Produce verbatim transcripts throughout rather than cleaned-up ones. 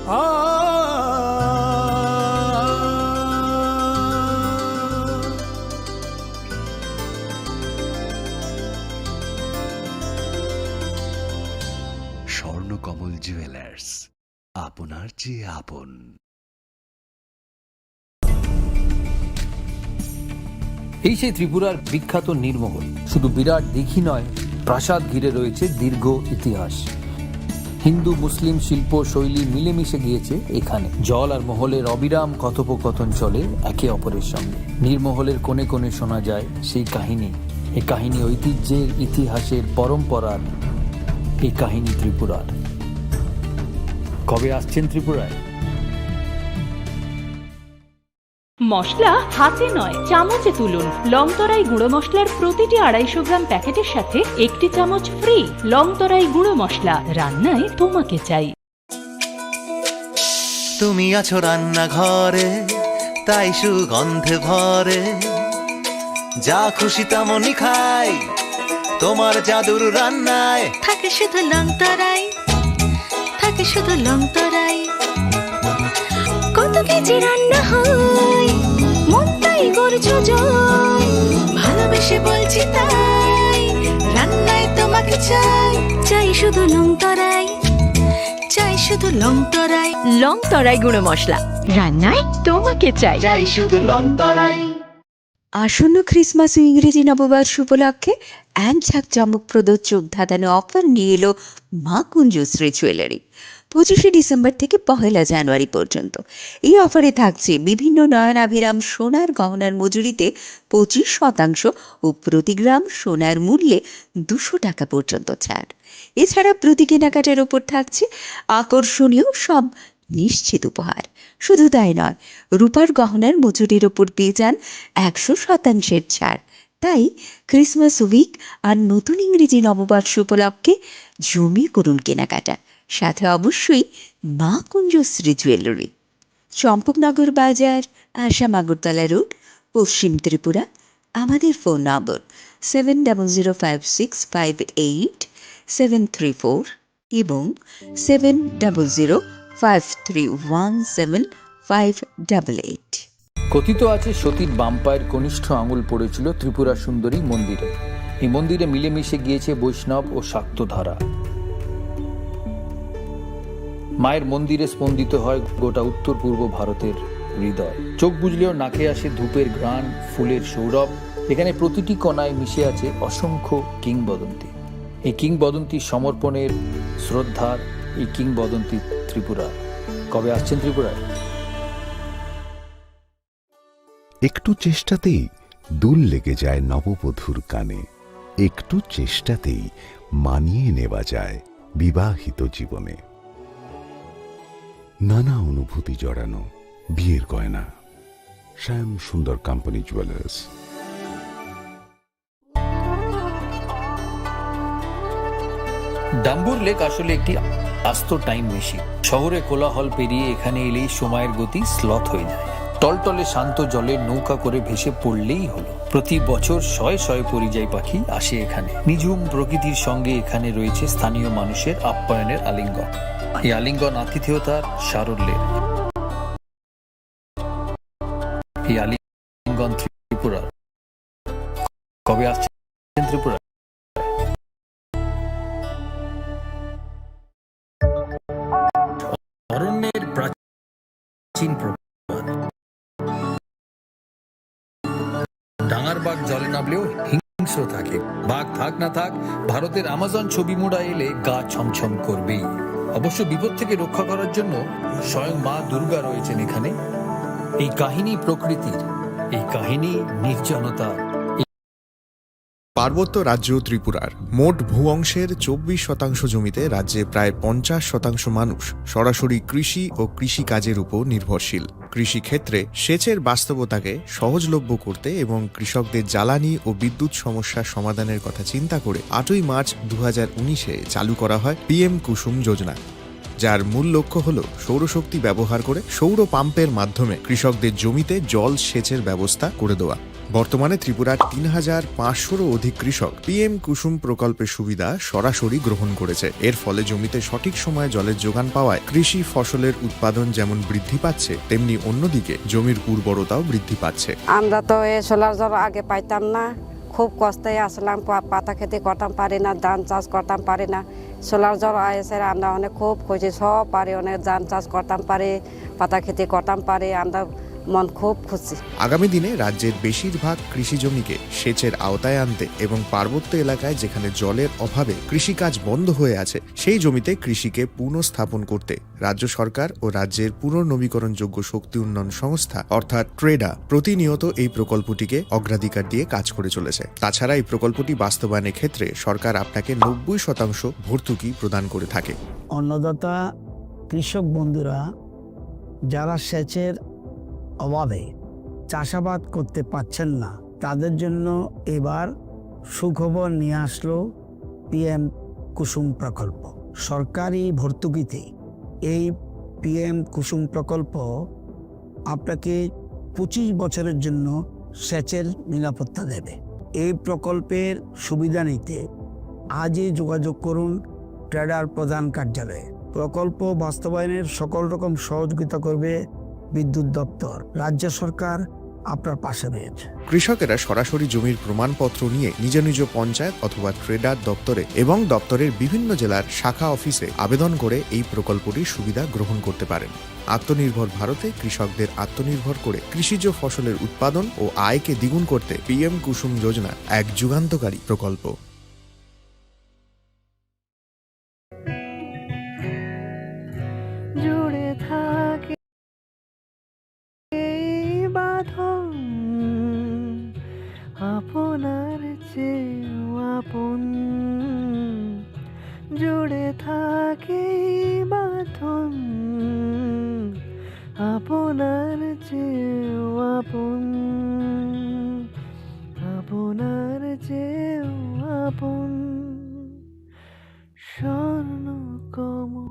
স্বর্ণকমল জুয়েলার্স, আপনার চেয়ে আপন। এই সেই ত্রিপুরার বিখ্যাত নীরমহল। শুধু বিরাট দিঘি নয়, প্রাসাদ ঘিরে রয়েছে দীর্ঘ ইতিহাস। হিন্দু মুসলিম শিল্প শৈলী মিলেমিশে গিয়েছে এখানে। জল আর মহলের অবিরাম কথোপকথন চলে একে অপরের সঙ্গে। নীরমহলের কোণে কোণে শোনা যায় সেই কাহিনী। এই কাহিনী ঐতিহ্যের, ইতিহাসের, পরম্পরার। এই কাহিনী ত্রিপুরার। কবে আসছেন ত্রিপুরায়? মশলা হাতে নয়, চামচে তুলুন। লংতরাই গুঁড়ো মশলার প্রতিটি আড়াইশো গ্রাম প্যাকেটের সাথে একটি চামচ ফ্রি। লংতরাই গুঁড়ো মশলা, রান্নায় তোমাকে চাই। তুমি আছো রান্নাঘরে, তাই সুগন্ধে ভরে। যা খুশি তেমনই খাই, তোমার জাদুর রান্নায়। থাকে শুধু লংতরাই, থাকে শুধু লংতরাই। কত কেজি রান্না হয়, মনটাই গড়ছ জয়। ভালোবেসে বলছি তাই, রান্নায় তোমাকে চাই। চাই শুধু লংতরাই, চাই শুধু লংতরাই। লংতরাই গুঁড়ো মশলা, রান্নায় তোমাকে চাই। চাই শুধু লংতরাই। আসন্ন ক্রিসমাস ও ইংরেজি নববর্ষ উপলক্ষে এক ঝাঁক চমকপ্রদ চোখ ধাঁধানো অফার নিয়ে এলো মা কুঞ্জশ্রী জুয়েলারি। পঁচিশে ডিসেম্বর থেকে পহেলা জানুয়ারি পর্যন্ত এই অফারে থাকছে বিভিন্ন নয়নাভিরাম সোনার গহনার মজুরিতে পঁচিশ শতাংশ ও প্রতি গ্রাম সোনার মূল্যে দুশো টাকা পর্যন্ত ছাড়। এছাড়া প্রতি কেনাকাটার ওপর থাকছে আকর্ষণীয় সব নিশ্চিত উপহার। শুধু তাই নয়, রূপার গহনার মজুরির ওপর পেয়ে যান একশো শতাংশের ছাড়। তাই ক্রিসমাস উইক আর নতুন ইংরেজি নববর্ষ উপলক্ষে জমি করুন কেনাকাটা, সাথে অবশ্যই মা কুঞ্জশ্রী জুয়েলারি, চম্পকনগর বাজার, আসাম আগরতলা রোড, পশ্চিম ত্রিপুরা। আমাদের ফোন নম্বর seven double zero five six five eight seven three four এবং seven double zero five three one seven five double eight. কথিত আছে, সতীর বাম পায়ের কনিষ্ঠ আঙুল পড়েছিল ত্রিপুরা সুন্দরী মন্দিরে। এই মন্দিরে মিলেমিশে গিয়েছে বৈষ্ণব ও শাক্ত ধারা। মায়ের মন্দিরে স্পন্দিত হয় গোটা উত্তর পূর্ব ভারতের হৃদয়। চোখ বুজলেও নাকে আসে ধূপের ঘ্রাণ, ফুলের সৌরভ। এখানে প্রতিটি কণায় মিশে আছে অসংখ্য কিংবদন্তি। এই কিংবদন্তি সমর্পণের, শ্রদ্ধার, এই কিংবদন্তি ত্রিপুরার। কবে আসছেন ত্রিপুরায়? একটু চেষ্টাতেই দুল লেগে যায় নববধূর কানে, একটু চেষ্টাতেই মানিয়ে নেওয়া যায় বিবাহিত জীবনে। নানা অনুভূতি জড়ানো বিয়ের গয়না। শ্যাম সুন্দর কোম্পানি জুয়েলার্স। ডাম্বুর লেক আসলে একটি আস্ত টাইম মেশিন। শহরে কোলাহল পেরিয়ে এখানে এলেই সময়ের গতি স্লথ হয়ে যায়। টলটলে শান্ত জলে নৌকা করে ভেসে পড়লেই হলো। প্রতি বছর শয়ে শয়ে পরিযায়ী পাখি আসে এখানে। নিঝুম প্রকৃতির সঙ্গে এখানে রয়েছে স্থানীয় মানুষের আপ্যায়নের আলিঙ্গন। এই আলিঙ্গন আতিথেয়তার সারল্যের। এই আলিঙ্গন ত্রিপুরার। কবে আসছেন ত্রিপুরা? অরণ্যের প্রাচীন প্রবাদ। ডাঙার বাঘ জলে নামলেও হিংস্র থাকে। বাঘ থাক না থাক, ভারতের আমাজন ছবি মুড়া এলে গা ছমছম করবেই। অবশ্য বিপদ থেকে রক্ষা করার জন্য স্বয়ং মা দুর্গা রয়েছেন এখানে। এই কাহিনী প্রকৃতির, এই কাহিনী নির্জনতা। পার্বত্য রাজ্য ত্রিপুরার মোট ভূ অংশের চব্বিশ শতাংশ জমিতে রাজ্যে প্রায় পঞ্চাশ শতাংশ মানুষ সরাসরি কৃষি ও কৃষিকাজের উপর নির্ভরশীল। কৃষিক্ষেত্রে সেচের বাস্তবতাকে সহজলভ্য করতে এবং কৃষকদের জ্বালানি ও বিদ্যুৎ সমস্যা সমাধানের কথা চিন্তা করে আটই মার্চ দু হাজার উনিশে চালু করা হয় পিএম কুসুম যোজনা, যার মূল লক্ষ্য হল সৌরশক্তি ব্যবহার করে সৌর পাম্পের মাধ্যমে কৃষকদের জমিতে জল সেচের ব্যবস্থা করে দেওয়া। বর্তমানে ত্রিপুরার তিন হাজার পাঁচশোরও অধিক কৃষক পিএম কুসুম প্রকল্পের সুবিধা সরাসরি গ্রহণ করেছে। এর ফলে জমিতে সঠিক সময়ে জলের যোগান পাওয়ায় কৃষি ফসলের উৎপাদন যেমন বৃদ্ধি পাচ্ছে, তেমনি অন্যদিকে জমির উর্বরতাও বৃদ্ধি পাচ্ছে। আমরা তো এই সোলার জল আগে পাইতাম না, খুব কষ্টে আসলাম, পা-, পাতা খেতে করতাম পারি না, ধান চাষ করতাম পারি না। সোলার জল এসে আমরা অনেক খুব খুশি, সব পারি, অনেক ধান চাষ করতাম পারি, পাতা খেতে করতাম পারি, আমরা মন খুব খুশি। আগামী দিনে রাজ্যের বেশিরভাগ কৃষি জমিকে সেচের আওতায় আনতে এবং পার্বত্য এলাকায় যেখানে জলের অভাবে কৃষিকাজ বন্ধ হয়ে আছে, সেই জমিতে কৃষিকে পুনঃস্থাপন করতে রাজ্য সরকার ও রাজ্যের পুনর্নবীকরণযোগ্য শক্তি উন্নয়ন সংস্থা অর্থাৎ ট্রেডা প্রতিনিয়ত এই প্রকল্পটিকে অগ্রাধিকার দিয়ে কাজ করে চলেছে। তাছাড়া এই প্রকল্পটি বাস্তবায়নের ক্ষেত্রে সরকার আপনাকে নব্বই শতাংশ ভর্তুকি প্রদান করে থাকে। অন্নদাতা কৃষক বন্ধুরা যারা সেচের অভাবে চাষাবাদ করতে পারছেন না, তাদের জন্য এবার সুখবর নিয়ে আসলো পিএম কুসুম প্রকল্প। সরকারি ভর্তুকিতে এই পিএম কুসুম প্রকল্প আপনাকে পঁচিশ বছরের জন্য সেচের নিরাপত্তা দেবে। এই প্রকল্পের সুবিধা নিতে আজই যোগাযোগ করুন ট্রেডার প্রধান কার্যালয়ে। প্রকল্প বাস্তবায়নের সকল রকম সহযোগিতা করবে বিদ্যুৎ দপ্তর। রাজ্য সরকার আপনার পাশে রয়েছে। কৃষকেরা সরাসরি জমির প্রমাণপত্র নিয়ে নিজ নিজ পঞ্চায়েত অথবা ট্রেডার দপ্তরে এবং দপ্তরের বিভিন্ন জেলার শাখা অফিসে আবেদন করে এই প্রকল্পটির সুবিধা গ্রহণ করতে পারেন। আত্মনির্ভর ভারতে কৃষকদের আত্মনির্ভর করে কৃষিজ ফসলের উৎপাদন ও আয়কে দ্বিগুণ করতে পিএম কুসুম যোজনা এক যুগান্তকারী প্রকল্প। জুড়ে থাকে এই বাঁধন, আপনার চেয়েও আপন। জুড়ে থাকে এই বাঁধন, আপনার চেয়েও আপন, আপনার চেয়েও আপন। Swarnakamal.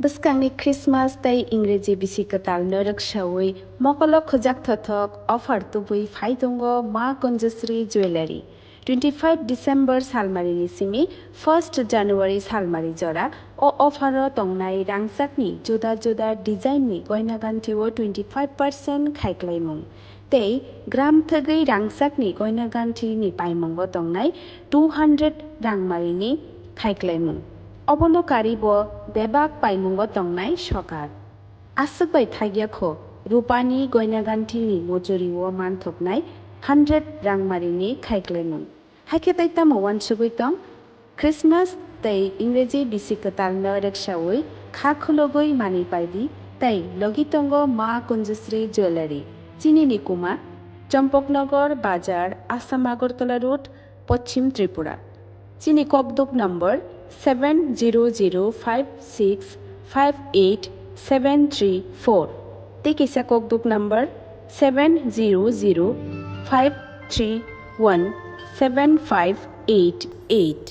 Bwskangni Christmas tei Ingreji bisi kwtalno rwksawi mokolo khujak thothok offer tubui phai tongo Ma Kunjasri Jewellery. Twenty five December salmarini simi first January salmari jora o offer o tongnai rangchakni juda juda design ni goina ganthi o twenty five percent khaiklaimung. Tei gram thwgwi rangchakni goina ganthini paimungo tongnai two hundred rangmarini khaiklaimung. Obono karibo bebak paimungo tongnai sokar. Aswk bai thagya kho, rupani goina ganthini mojuri o manthoknai hundred rangmarini khaiklaimung. Haikhe tei tamo uansugwi tong? Christmas tei Ingreji bisi kwtalno rwksawi kha khulogwi manwi paidi tei logi tongo Ma Kunjasri Jewellery, chini ni kuma, Champaknagar Bazar, Assam Agartala Road, Poschim Tripura. Chini kokduk number seven zero zero five six five eight seven three four. Tei kisa kokduk number seven zero zero five three one seven five eight eight.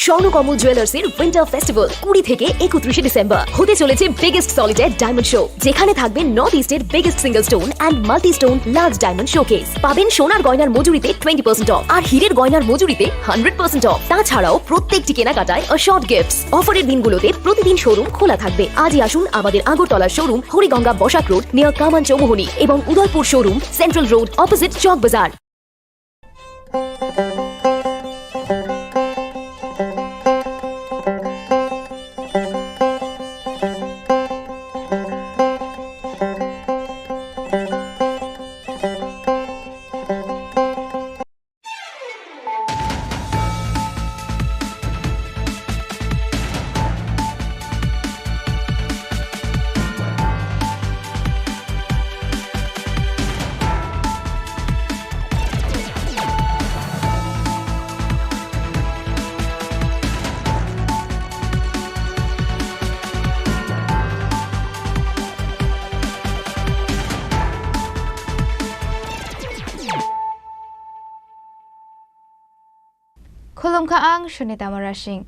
Swarnakamal জুয়েলার্সের winter festival কুড়ি থেকে একত্রিশে ডিসেম্বর। হতে চলেছে biggest solitary diamond show, যেখানে থাকবে নর্থ ইস্টের biggest single stone and multi stone large diamond showcase. পাবেন সোনার গয়নার মজুরিতে টোয়েন্টি পার্সেন্ট অফ আর হীরের গয়নার মজুরিতে হান্ড্রেড পার্সেন্ট অফ। তাছাড়াও প্রত্যেকটি কেনাকাটায় অ্যাসিওর্ড গিফটস। অফারের দিনগুলোতে প্রতিদিন শোরুম খোলা থাকবে। আজই আসুন আমাদের আগরতলার showroom Hariganga Basak road near Kaman Chowmuhani এবং Udaipur showroom central road opposite Chowk Bazar. Khulumkha ang Sunita Mora Singh.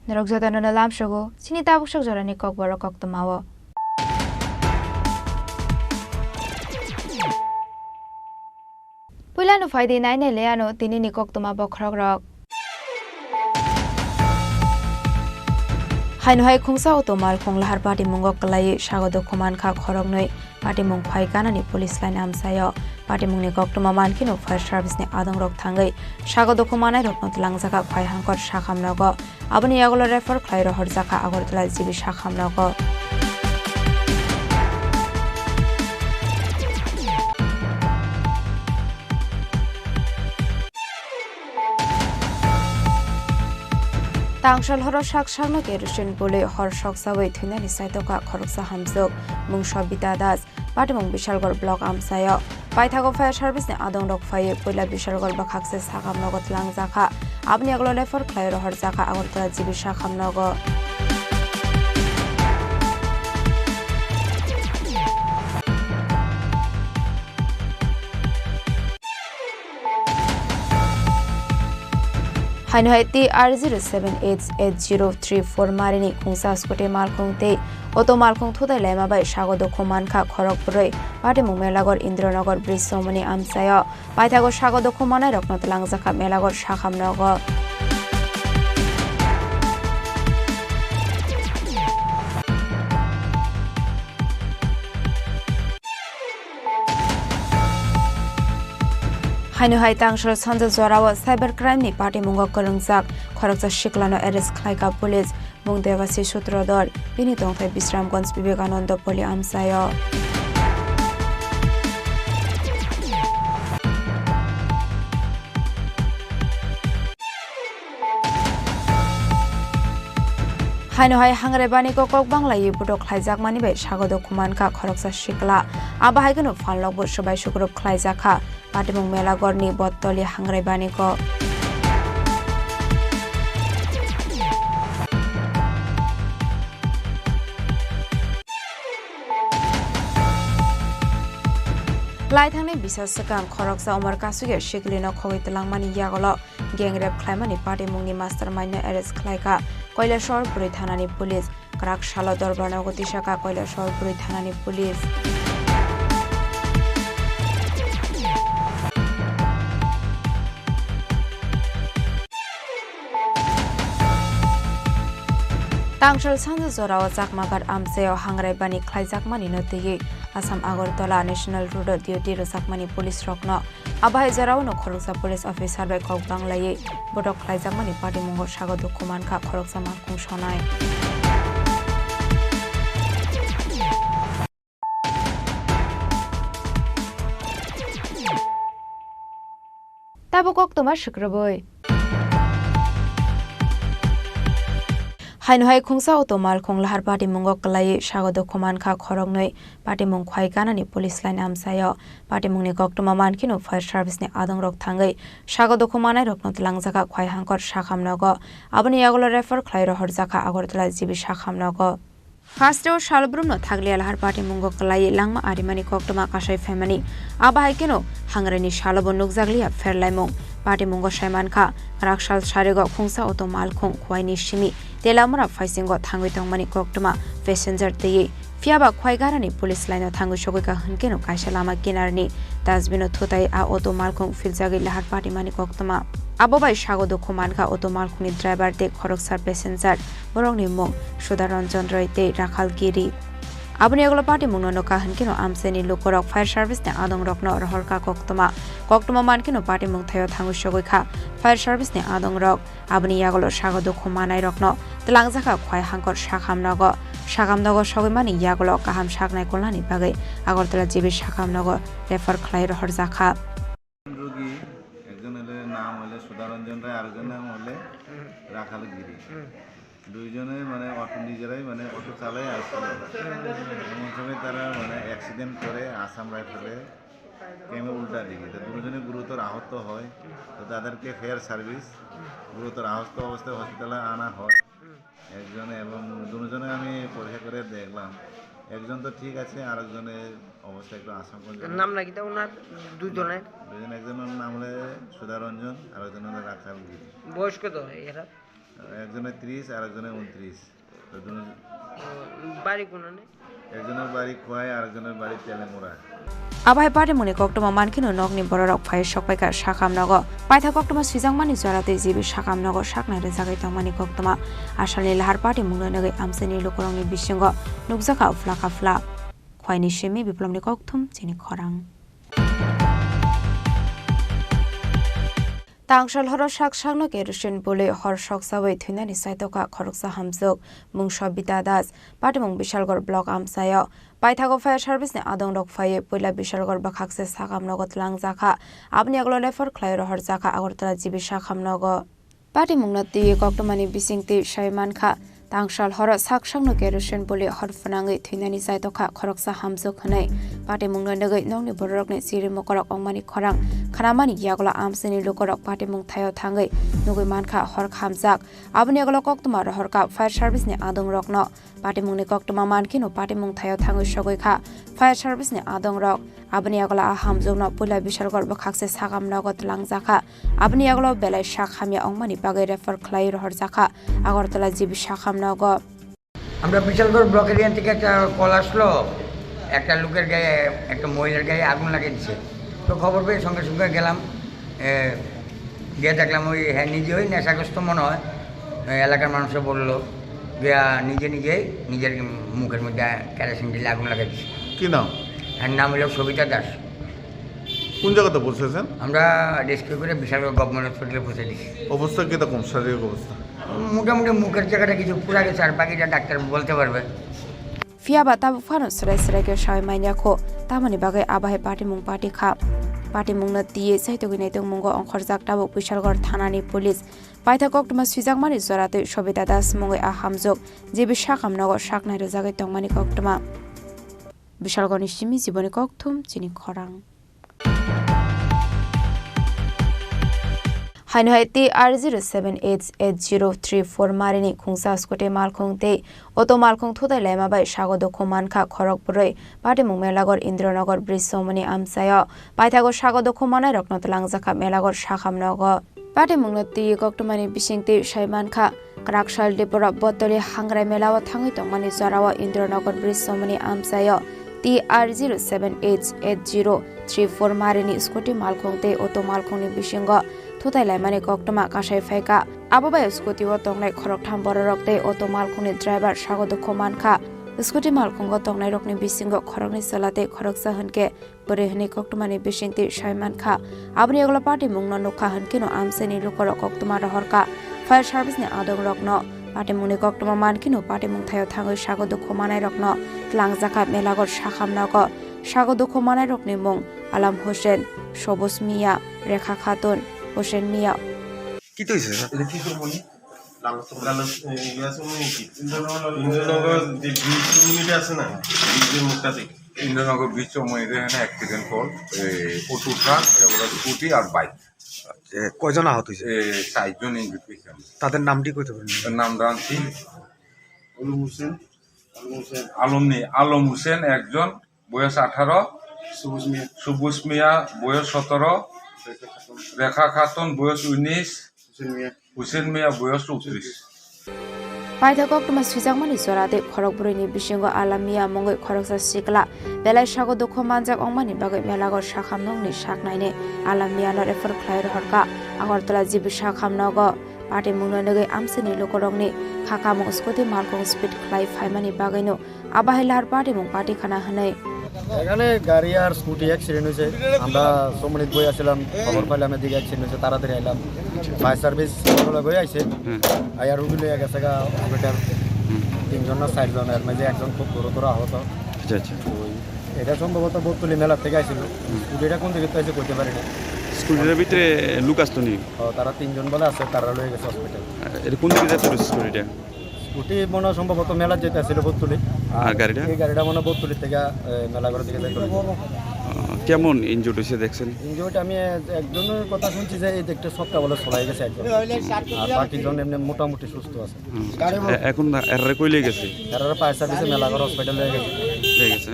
Norok jotono no lamsogo chini tabuk sok jorani kokborok koktwmao. Puilano phaidi nainai le ano tinini koktwma bokhorokrok. Haino hai khungsa auto malkhung lahar patimungo kwlaiwi sago dukhu mankha khoroknwi. Patimung phai ganani police line amchaio. Patimungni koktwma mankheno fire service ni adongrok thangwi sago dukhu manairokno twlangjakha Khwaihangkor sakham nogo. Aboni yagulo refer khlai rohorjakha Agartala G B sakham nogo. Tangsal horo sak sakno kerosene bului hor soksawi thwinani saitokha khoroksa hamjwk, mungso Bita Das, patimung Bishalgarh block amchaio. Paithago fire service ni adongrok phaiwi puila Bishalgarh bwkhakse sakham nogo twlangjakha. Aboni yagulo refer khlai rohorjakha Agartala G B sakham nogo. Haino hai T R zero seven H eight zero three four marini khungsa scooty malkhung tei auto malkhung thutai laima bai sago dukhu mankha khorok bwrwi. Patimung Melagarh Indranagar bridge songmani amchaio. Paithago sago dukhu manairokno twlangjakha Melagarh sakham nogo. Haino hai tangsal sanja jorao cyber crime ni patimungo kwrwngjak khoroksa siklano arrest khlaikha police, mung Debasi Sutrodhor, bini tongthai Bisramganj Vivekananda Poli amchaio. Haino hai Hangrai Baniko kok banglaiwi budok khlaijakmani bai sago dukhu mankha khoroksa sikla. Abo hai kheno phalnokbo swbai sukrup khlaijakha. Patimung Melagarhni Bottoli Hangrai Baniko. Laithangni bisa swkang khoroksa Umar Kasugya siklino khogwi twlangmani yagulo gang rape khlaimani patimungni mastermind no arrest khlaikha Kailashahar bwrwi thanani police. Kwrak salo dorbar nogo tisakha Kailashahar bwrwi thanani police. Tangsal sanja jorao Chakmagarh amchaio Hangrai Bani khlaijakmani no twiwi Assam Agartala National Road o duty rwjakmani police rokno. Abo hai jorao no khoroksa police officer bai kok banglaiwi botok khlaijakmani patimungo sago dukhu mankha khoroksa malkhung sonai. Tabuk koktwma swkrwbwi. Haino hai khungsa auto malkhung lahar patimungo kwlaiwi sago dukhu mankha khoroknwi. Patimung Khwai ganani police line amchaio. Patimungni koktwma mankheno fire service ni adongrok thangwi sago dukhu manairokno twlangjakha Khwaihangkor sakham nogo. Aboni yagulo refer khlai rohorjakha Agartala G B sakham nogo. Hasteo salbrumno thakliya lahar patimungo kwlaiwi langma arimani koktwma kasai phaimani. Abo hai kheno Hangraini salobo nukjakliya pherlaimung. Patimungo saimankha, raksal sarigo khungsa auto malkhung Khwaini simi Telamura phaisingo thangwi tongmani koktwma passenger twiwi. Phiyaba Khwai ganani police line o thangwi sogwikha hwnkeno kaisa lama kinarni dustbin o thutai a auto malkhung philjagwi lahar patimani koktwma. Abo bai sago dukhu mankha auto malkhungni driver tei khoroksa passenger. Borokni mung Sudha Ranjan Roy tei Rakhal Giri. Aboni yagulo patimungno nukha hwnkeno amchaini lukurok fire service ni adongrokno rohorkha koktwma. Koktwma mankheno patimung thaio thangwi sogwikha fire service ni adongrok. Aboni yagulo sago dukhu manairokno twlangjakha Khwai Hangkor sakham nogo. Sakham nogo sogwimani yagulo kaham saknai kulnani bagwi Agartala G B sakham nogo refer khlai rohorjakha. রোগী একজন হলে নাম হলে সুধারঞ্জন রায়, আরেকজন নাম হলে রাখাল গিরি। দুইজনে মানে অটো, নিজেরাই মানে অটো চালাই আসছিল। এমন সময় তারা মানে অ্যাক্সিডেন্ট করে আসাম রাইফেলে ক্যামে উল্টা দিকে। তো দুজনে গুরুতর আহত হয়। তো তাদেরকে ফেয়ার সার্ভিস গুরুতর আহত অবস্থায় হসপিটালে আনা হয়। একজনে এবং দুজনে আমি পরীক্ষা করে দেখলাম, একজন তো ঠিক আছে, আরেকজনের অবস্থা একটু আশঙ্কাজনক। নাম নাকি তা ওনার দুজনের? দুজন, একজনের নাম হলো সুধা রঞ্জন, আরেকজন হলো রাখাল গিরি। বয়স কত এরা? একজনের ত্রিশ, আরেকজনের ঊনত্রিশ। তো দুজন, ও, বাড়ি কোনানে? একজনের বাড়ি খোয়াই, আরেকজনের বাড়ি Teliamura. Abo hai patimungni koktwma mankhe no nokni bororok phai sokpaikha sakam nogo. Paitha koktwma swijakmani jora tei G B sakam nogo saknai rwjagwi tongmani koktwma. Asalni lahar patimungno nugwi amchaini lukurokni bisingo nukjakha phla kha phla. Khwaini simi Biplomni kokthum chini khorang. Tangsal horo sak sakno kerosene boli hor soksawi thwinani saitokha khoroksa hamjwk, mungsa Bita Das, patimung Bishalgarh block amchaio. Paithago fire service ni adongrok phaiwi puila Bishalgarh bwkhakse sakam nogo twlangjakha, aboni yagulo refer khlaiwi rohorjakha Agartala G B sakam nogo. Patimungno twiwi koktwmani bisingtwi sai mankha, tangsal horo sak sakno kerosene boli hor phwnangwi thwinani saitokha khoroksa hamjwk hwnwi. Patimungno nugwi nokni bororokni chiri mokorok wngmani khorang khnamani yagulo amchaini lukurok patimung thaio thangwi nugwi mankha hor khamjak. Aboni yagulo koktwma rohorkha fire service ni adongrokno. Patimungni koktwma mankheno patimung thaio thangwi sogwi kha fire service ni adongrok. Aboni yagulo a hamjwkno puila Bishalgarh bwkhakse sakam nogo twlangjakha. Aboni yagulo belai sak hamya wngmani bagwi refer khlaiwi rohorjakha Agartala G B sakam nogo. আমরা Bishalgarh block area থেকে একটা কল আসলো, একটা লোকের গায়ে, একটা মহিলার গায়ে আগুন লাগিয়ে দিছে। তো খবর পেয়ে সঙ্গে সঙ্গে গেলাম, এ, গিয়ে দেখলাম ওই হ্যাঁ নিজে ওই নেশাগ্রস্ত মনে হয়। এ, এলাকার মানুষে বললো, গিয়া নিজে নিজেই নিজের মুখের মধ্যে কেরোসিন ঢেলে আগুন লাগিয়ে দিছে। কি নাম? এর নাম হলো সবিতা দাস। কোন জায়গাতে পৌঁছেছেন? আমরা রেস্কিউ করে বিশালগড় গভর্নমেন্ট হসপিটালে পৌঁছে দিছি। অবস্থা কিরকম, শারীরিক অবস্থা? মোটামুটি মুখের জায়গাটা কিছু পুড়া গেছে, আর বাকিটা ডাক্তার বলতে পারবে। Phiya ba tabuk phano swrai swrai khe sawi manya kho, tamoni bagwi abo hai patimung pati kha. Patimungno twiwi chaitugwi naitugmungo ongkhorjak tabuk Bishalgarh thanani police. Paitha koktwma swijakmani jora twi Sobita Das mungwi a hamjwk, G B sakam nogo saknai rwjagwi tongmani koktwma. Bishalgarhni simi Jiboni kokthum chini khorang. Haino hai T R zero seven H eight zero three four marini khungsa scooty malkhung tei auto malkhung thutai laima bai sago dukhu mankha khorok bwrwi patimung Melagarh Indranagar bridge somoni amchaio. Paithago sago dukhu manairokno twlangjakha Melagarh sakam nogo. Patimungno twi koktwmani bisingtwi sai mankha, kwrak sal Dipora Botoli Hangrai Melao thangwi tongmani jorao Indranagar bridge somoni amchaio T R zero seven H eight zero three four marini scooty malkhung tei auto malkhungni bisingo thutai laimani koktwma kasai phaikha. Abo bai scooty o tongnai khoroktham bororok tei auto malkhungni driver sago dukhu mankha. Scooty malkhungo tongnairokni bisingo khoroknwi chwla tei khoroksa hwnkhe bwrwi hwnwi koktwmani bisingtwi sai mankha. Aboni yagulo patimungno nukha hwnkheno amchaini lukurok koktwma rohorkha. Fire service ni adongrokno patimungni koktwma mankheno patimung thaio thangwi sago dukhu manairokno twlangjakha Melagarh sakam nogo. Sago dukhu manairokni mung Alam Hussain, Sobuj Mia, Rekha Khatun, Hussain Mia. কি তো হয়েছে, স্যার? এটা কি করবো নি? লাল তো লাল, এ, ইয়ে আছে, উনি কি? ইন্দ্রনগর, ইন্দ্রনগর যে ব্রিজ কমিউনিটি আছে না, ব্রিজের মুখটা দেখি। ইন্দ্রনগর ব্রিজ চৌমুহনীতে এখানে অ্যাক্সিডেন্ট হল, এ, অটো ট্রাক, এবার স্কুটি আর বাইক। এ, কয়জন আহত হয়েছে? এ, চারজন ইনজুর্ড হয়েছে আমরা। তাদের নামটি কইতে পারেন? এর নাম রানছি আলম হোসেন, আলম হোসেন। আলম নেই, আলম হোসেন একজন, বয়স আঠারো, সবুজ মিয়া। সবুজ মিয়া, বয়স সতেরো, রেখা খাতুন। রেখা খাতুন, বয়স উনিশ। হোসেন মিয়া। হোসেন মিয়া, বয়স চৌত্রিশ। Paitha koktwma swijakmani jora tei khorok bwrwini bisingo Alam Mia mungwi khoroksa sikla belai sago dukhu manjak wngmani bagwi Melagarh sakhamnokni saknaini Alam Miano refer khlai rohorkha Agartala G B sakhamnogo. Patimungno nugwi amchaini lukurokni kha kamung scooty malkhung speed khlai phaimani bagwino abo hai lahar patimung pati khana hwnwi। এখানে গাড়ি আর scooty accident হয়েছে। আমরা সমনিত বই আছিলাম, খবর পাইলাম এদিকে অ্যাক্সিডেন্ট হয়েছে, তাড়াতাড়ি আইলাম। ফায়ার সার্ভিস সকলে বই আইছে। হুম। আইয়া রুগী লইয়া গেছে গা হসপিটাল। হুম। তিনজন না চারজন, এর মাঝে একজন খুব গুরুতর আহত। আচ্ছা, আচ্ছা। তো এটা সম্ভবত বত্তলি মেলা থেকে আইছিল। হুম। স্কুটিটা কোন দিকে তো এসে করতে পারি না। স্কুটির ভিতরে লোক আসতো নি? ও, তারা তিনজন বলে আছে, তারা লয়ে গেছে হসপিটাল। এটা কোন দিকে যাইতো স্কুটিটা? স্কুটি মনে হয় সম্ভবত মেলা যেতে আসছিল বত্তলি। আর আর গাড়িটা? এই গাড়িটা মনে হয় বত্তলি থেকে, এ, মেলাঘর দিকে যাইতো। আহ, কেমন ইনজুর্ড হয়েছে দেখছেন? ইনজুর্ড আমি এক-, একজনের কথা শুনছি যে এই দিকটা সবটা বলে ছড়াই গেছে একদম। আর বাকিজন এমনি মোটামুটি সুস্থ আছে। হুম। এ-, এখন এরারে কই লই গেছে? এরারে ফায়ার সার্ভিসে মেলাঘর হসপিটাল লয়ে গেছে। ঠিক আছে।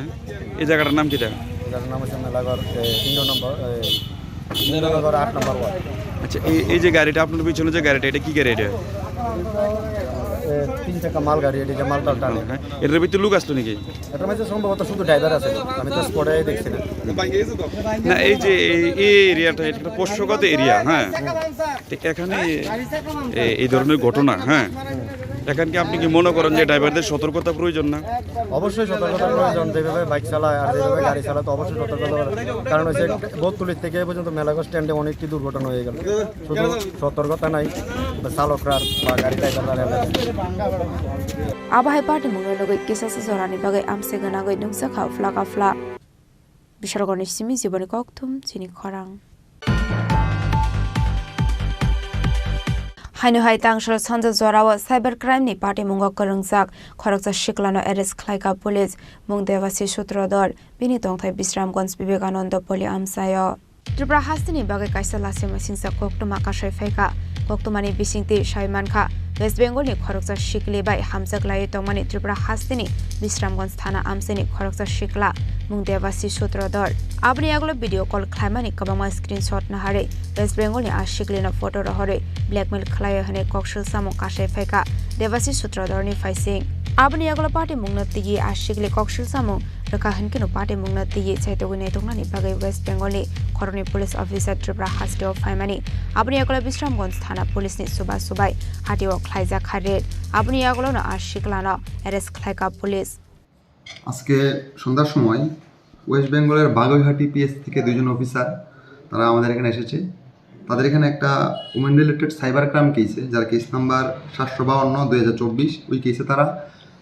এই জায়গাটার নাম কিতা? এটার নাম হচ্ছে মেলাঘর, এ, তিন নম্বর, এ, তিন নম্বর আট নম্বর ওয়ার্ড। আচ্ছা, এই, এই যে গাড়িটা আপনার পিছনে, যে গাড়িটা, এটা কি গাড়ি এটা? এ, তিন চাকা মাল গাড়ি, এটা যে মাল টাল টানে। হ্যাঁ, এটার ভিতরে লোক আসলো নাকি? এটার মধ্যে সম্ভবত শুধু ড্রাইভার আছে, আমি তো স্পটে দেখছি না। না, এই যে এই, এই এরিয়াটা, এটা একটা পোষ্যগত এরিয়া, হ্যাঁ। তো এখানে এ-, এই ধরনের ঘটনা, হ্যাঁ, এখানে কি আপনি কি মনে করেন যে ড্রাইভারদের সতর্কতা প্রয়োজন না? অবশ্যই সতর্কতা প্রয়োজন, যেভাবে বাইক চালায় আর যেভাবে গাড়ি চালায় তো অবশ্যই সতর্কতা প্রয়োজন। কারণ হচ্ছে বকতলি থেকে এ পর্যন্ত মেলাঘর স্ট্যান্ডে অনেকটি দুর্ঘটনা হয়ে গেল, শুধু সতর্কতা নাই চালকরা বা গাড়ি ড্রাইভাররা। Abo hai party mungno nugwi kisa se jorani bagwi amse gwnagwi nukjakha phlaka phla. Bishargorni simi jiboni kokthum chini khorang. Haino hai tangsal sanja jorao cyber crime ni patimungo kwrwngjak khoroksa siklano arrest khlaika police, mung Debasi Sutrodhar, bini tongthai Bisramganj Vivekananda Poli amchaio. Tripura hasteni bagwi kaisa lachimasingcha koktwma kasai phaikha. Koktwmani bisingtwi sai mankha, West Bengalni khoroksa sikli bai hamjak laiwi tongmani Tripura hasteni Bisramganj thana amchaini khoroksa sikla, mung Debasi Sutrodhar. Aboni yagulo video call khlaimani kwbangma screenshot naharwi West Bengalni a siklino photo rohorwi blackmail khlaio hwnwi koksil samung kasai phaikha Debasi Sutrodharni phaising. Aboni yagulo party mungno twiwi a sikli koksil samung rwkha hwnkhe no party mungno twiwi chaitogwi naitoknani bagwi West Bengalni khoroknwi police officer Tripura hasteo phaimani. Aboni yagulo Bisramganj thana police ni chuba chubai hatio khlaijakha raid. Aboni yagulo no a siklano arrest khlaikha police. আজকে সন্ধ্যার সময় ওয়েস্ট বেঙ্গলের বাগুইহাটি পিএস থেকে দুইজন অফিসার তারা আমাদের এখানে এসেছে। তাদের এখানে একটা উমেন রিলেটেড সাইবার ক্রাইম কেসে, যার কেস নাম্বার সাতশো বাউান্ন দুই হাজার চব্বিশ, ওই কেসে তারা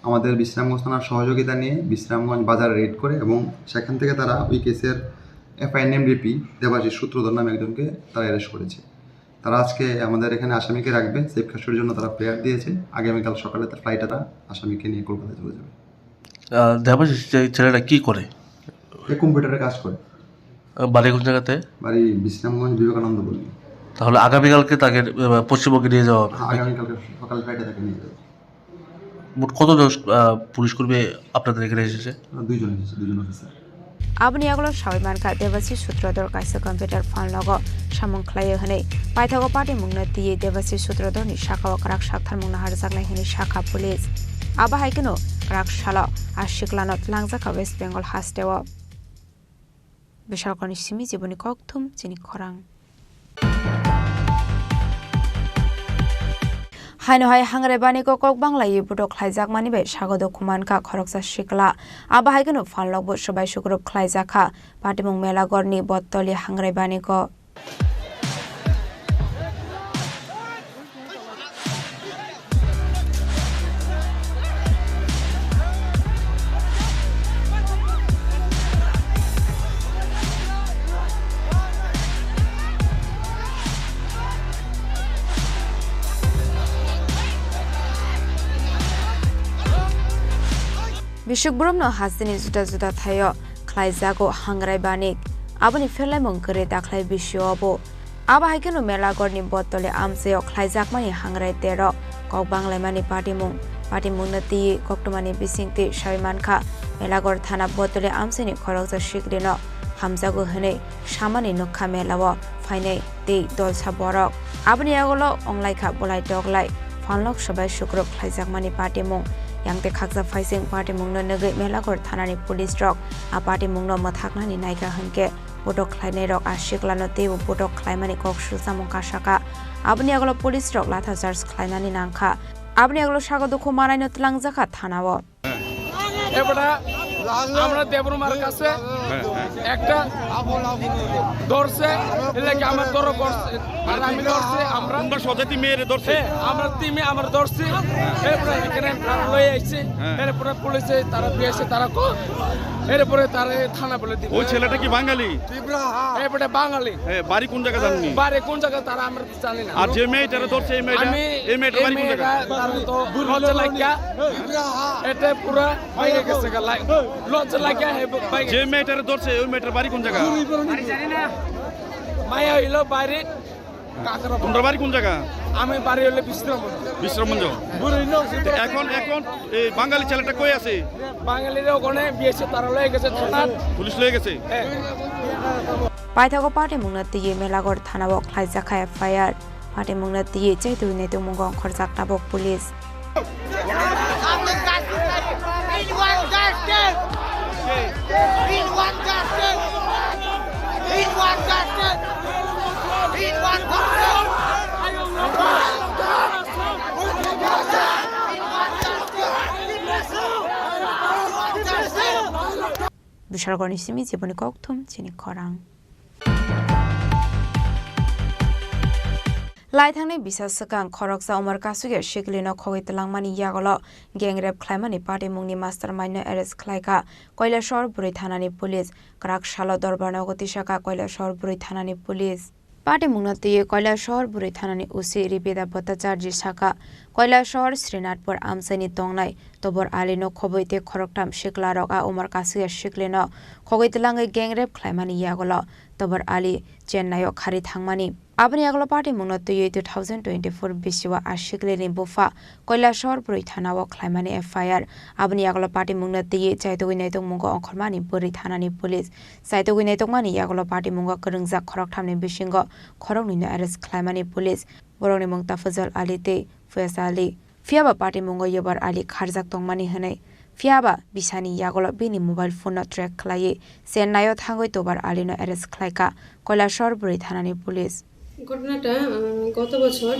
আমাদের বিশ্রামগঞ্জ থানার সহযোগিতা নিয়ে বিশ্রামগঞ্জ বাজার রেড করে এবং সেখান থেকে তারা ওই কেসের এফআইআর নেম রিপি দেবাশিস সূত্রধর নামে একজনকে তারা অ্যারেস্ট করেছে। তারা আজকে আমাদের এখানে আসামিকে রাখবে, সেফ কাস্টডির জন্য তারা প্রেয়ার দিয়েছে। আগামীকাল সকালে তার ফ্লাইটে তারা আসামিকে নিয়ে কলকাতায় চলে যাবে। আহ, দেবাশিস যে ছেলেটা কি করে? এ কম্পিউটারে কাজ করে। আহ, বাড়ি কোন জায়গাতে? বাড়ি বিশ্রামগঞ্জ বিবেকানন্দ পল্লী। তাহলে আগামীকালকে তাকে, আহ, পশ্চিমবঙ্গে নিয়ে যাওয়া হবে? হ্যাঁ, আগামীকালকে সকালে ফ্লাইটে তাকে নিয়ে যাবে। মোট কতজন, আহ, পুলিশ কর্মী আপনাদের এখানে এসেছে? আহ, দুইজন এসেছে, দুইজন officer. Aboni yagulo sawi mankha Debasi Sutrodhar kaisa computer phalnogo samung khlaio hwnwi. Paithago party mungno twiwi Debasi Sutrodharni sakao kwrak saktharmung naharjaknai hwnwi sakha police. Abo hai kheno kwrak salo a siklano twlangjakha West Bengal hasteo. Bishargorni simi jiboni kokthum chini khorang. Haino hai hangrai banigo kok banglaiwi botok khlaijakmani bai sago dukhu mankha khoroksa sikla. Abo hai kheno phalnokbo swbai sukrub khlaijakha. Patimung Melagorni Bottoli hangrai banigo. Bishik borokno hasteni juda juda thaio khlaijago hangrai banik. Aboni pherlaimung kwrwi dakhlai bisio bo. Abo hai kheno Melagorni Bottoli amchaio khlaijakmani hangrai terok kok banglaimani patimung. Patimungno twiwi koktwmani bisingtwi sawi mankha, Melagor thana Bottoli amchaini khoroksa siklino hamjago hwnwi samani nukha melao phainai tei dolsa borok. Aboni yagulo wnglaikha bolai toklai phalnok swbai sukrub khlaijakmani patimung. Yang tei khaksa phaising patimungno nugwi Melagor thanani police rok a patimungno mwthaknani naikha hwnkhe, botok khlainairok a siklano teibo botok khlaimani kok swlsamung kasakha. Aboni yagulo police rok latha charge khlainani nangkha. Aboni yagulo sago dukhu manaino twlangjakha thanao. এবারে আমরা দেবরুমার কাছে একটা ধরছে, এলাকা আমার ধরো করছে, আর আমি ধরছি, আমরা তোমরা সজাতি মেয়েরে ধরছে? হ্যাঁ, আমরা টিমে আমার ধরছি। এরপরে এখানে লই আইছি। হ্যাঁ। এরপরে পুলিশে তারা দিয়ে এসে তারা কো-, এরপরে তারা থানা বলে দিব। ওই ছেলেটা কি বাঙালি? এবারে বাঙালি। হ্যাঁ, বাড়ি কোন জায়গা জাননি? বাড়ি কোন জায়গা তারা আমরা জানি না। আর যে মেয়েটারে ধরছে, এই মেয়েটা, আমি এই মেয়েটার এই বাড়ি কোন জায়গা? মেয়েটা তার তো লজ্জা লাগিয়া, এটা পুরা বাইরে গেছে গা, লাই-, লজ্জা লাগিয়া হে বাইরে যে গেছে। মেয়েটারে ধরছে, ওই মেয়েটার বাড়ি কোন জায়গা? মায়া হইলো বাইরে, তোমরা বাড়ি কোন জায়গা? আমি বাড়ি হলে বিশ্রাম। বিশ্রামগঞ্জ। বুড়ি নখ। এখন, এখন এই বাঙালি ছেলেটা কই আছে? বাঙালিরা ওখানে বিএসএফ তারা লয়ে গেছে থানাত। পুলিশ লয়ে গেছে? হ্যাঁ। Paithago patimungno twiwi Melagor thanao khlaijakha F I R. Patimungno twiwi chaitwi naitwmung ongkhorjak tabuk police. Bishargorni simi jiboni kokthum chini khorang. Laithangnai bisa swkang khoroksa umor kasugya siklino khogwi twlangmani yagulo gang rape khlaimani patimungni mastermind no arrest khlaikha Koilashahar Bwrwi thanani police. Kwrak salo dorbar nogo tisakha Koilashahar Bwrwi thanani police. Patimungno twiwi Koilashahar Bwrwi thanani O C Ripida Bhattacharjee sakha, Koilashahar Srinathpur amchaini tongnai Tobor Alino khobwi tei khoroktham siklarok a umor kasugya siklino khogwi twlangwi gang rape khlaimani yagulo Tobor Ali Chennai-o khari thangmani. Aboni yagulo patimungno twiwi two thousand twenty-four bisio a siklini bupha Koilashahar Bwrwi thanao khlaimani F I R. Aboni yagulo patimungno twiwi chaitugwi naitokmungo ongkhormani Bwrwi thanani police. Chaitugwi naitokmani yagulo patimungo kwrwngjak khorokthamni bisingo khoroknwino arrest khlaimani police. Borokni mung Tafajal Ali tei Faiz Ali. Phiyaba patimungo Yobar Ali kharjak tongmani hwnwi. Phiyaba bisani yagulo bini mobile phone no track khlaiwi Chennai-o thangwi Tobar Alino arrest khlaikha Koilashahar Bwrwi thanani police. ঘটনাটা, আহ, গত বছর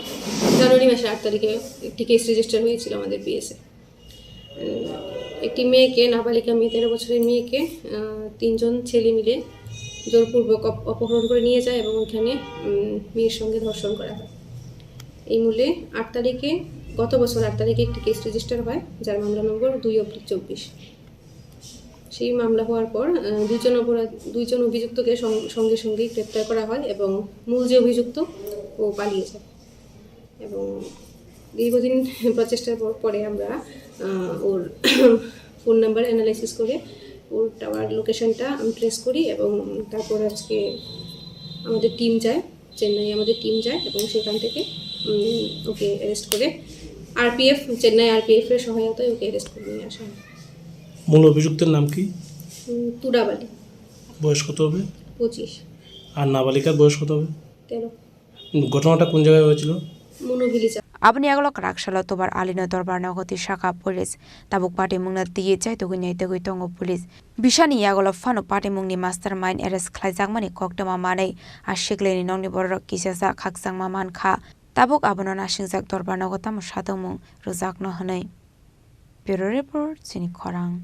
জানুয়ারি মাসের আট তারিখে একটি case register হয়েছিল আমাদের পিএসএ। উম, একটি মেয়েকে, নাবালিকা মেয়ে, তেরো বছরের মেয়েকে, আহ, তিনজন ছেলে মিলে জোরপূর্বক অপ-, অপহরণ করে নিয়ে যায় এবং ওইখানে, উম, মেয়ের সঙ্গে ধর্ষণ করা হয়। এই মূলে আট তারিখে, গত বছর আট তারিখে একটি কেস রেজিস্টার হয়, যার মামলা নম্বর দুই অব্লিক চব্বিশ। সেই মামলা হওয়ার পর, আহ, দুইজন অপরাধ-, দুইজন অভিযুক্তকে সং-, সঙ্গে সঙ্গেই গ্রেপ্তার করা হয় এবং মূল যে অভিযুক্ত, ও পালিয়ে যায়। এবং দীর্ঘদিন প্রচেষ্টার পর, পরে আমরা, আহ, ওর ফোন নাম্বার অ্যানালাইসিস করে ওর টাওয়ার লোকেশনটা আমি ট্রেস করি এবং তারপর আজকে আমাদের টিম যায়, চেন্নাই আমাদের টিম যায় এবং সেখান থেকে, উম, ওকে অ্যারেস্ট করে আরপিএফ, চেন্নাই আরপিএফ এর সহায়তায় ওকে অ্যারেস্ট করে নিয়ে আসা হয়। মূল অভিযুক্তের নাম কি? উম, তুরাব আলী। বয়স কত হবে? পঁচিশ। আর নাবালিকার বয়স কত হবে? তেরো। ঘটনাটা কোন জায়গায় হয়েছিল? মনোভেলি চা- Aboni yagulo kwrak salo Tobar Alino dorbar nogo tisakha police. Tabuk patimungno twiwi chaitugwi naitugwi tongo police. Bisani yagulo phano patimungni mastermind arrest khlaijakmani koktwma manwi a siklini nokni bororok kichajak khakchangma mankha. Tabuk abono nasingjak dorbar nogo tamo satokmung rwjakno hwnwi. Bureau Report, chini khorang.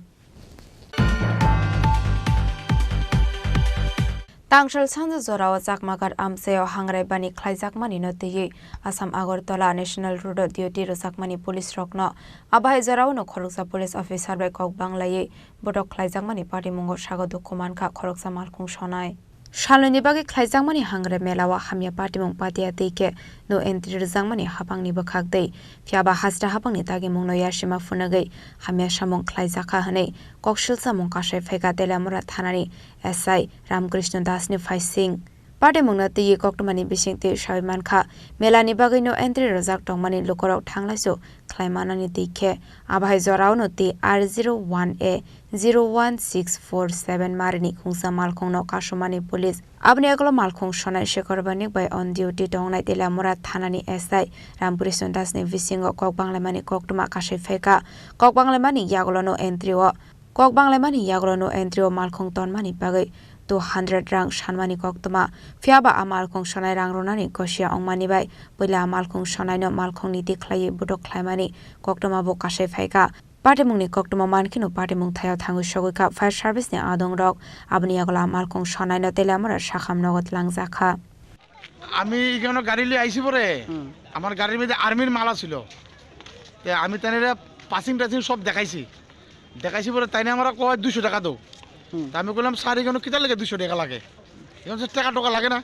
Tangsal sanja jorao Chakmagar amchaio hangrai bani khlaijakmani no twiwi Assam Agartala National Road o duty rwjakmani police rokno abai jorao no khoroksa police officer bai kok banglaiwi botok khlaijakmani patimungo sago dukhu mankha khoroksa malkhung sonai. Salnwini bagwi khlaijakmani hangre mela o hamya patimung patiya twi khe no entry rwjakmani hapangni bwkhak twi. Phiyaba hasta hapangni dagimungno yasima phunugwi hamya samung khlaijakha hwnwi koksil samung kasai phaikha Teliamura thanani S I Ramkrishna Das ni phaising. Patimungno twiwi koktwmani bisingtwi sawi mankha, melani bagwino entry rwjak tongmani lukurok thanglaisu khlai manani twi khe. Abahai jorao no twi R zero one A zero one six four seven marini khungsa malkhungno kasumani police. Aboni yagulo malkhung sonai Shekhar Banik bai on duty tongnai Teliamura thanani S I Ramkrishna Das ni bisingo kok banglaimani koktwma kasai phaikha. Kok banglaimani yagulo no entry o, kok banglaimani yagulo no entry o malkhung tonmani bagwi two hundred rang sanmani koktwma. Phiyaba a malkhung sonai rang rwnani gosia wngmani bai puila a malkhung sonaino malkhung niti khlaiwi budok khlaimani koktwma bo kasai phaikha. Patimungni koktwma mankheno patimung thayao thangwi sogwi kha fire service ni adongrok. Aboni yagulo a malkhung sonaino Teliamura sakham nogo twlangjakha. আমি এখানে গাড়ি নিয়ে আইসি পরে হুম। আমার গাড়ির মধ্যে আর্মির মাল আছিল। তে আমি তাইলে পাসিং টাসিং সব দেখাইছি। দেখাইছি পরে তাইনে আমরা কয় দুইশো টাকা দাও। হুম। তা আমি কইলাম, "স্যার, এখানে কিতা লাগে দুইশো টাকা লাগে? এখানে তো টাকা টোকা লাগে না।"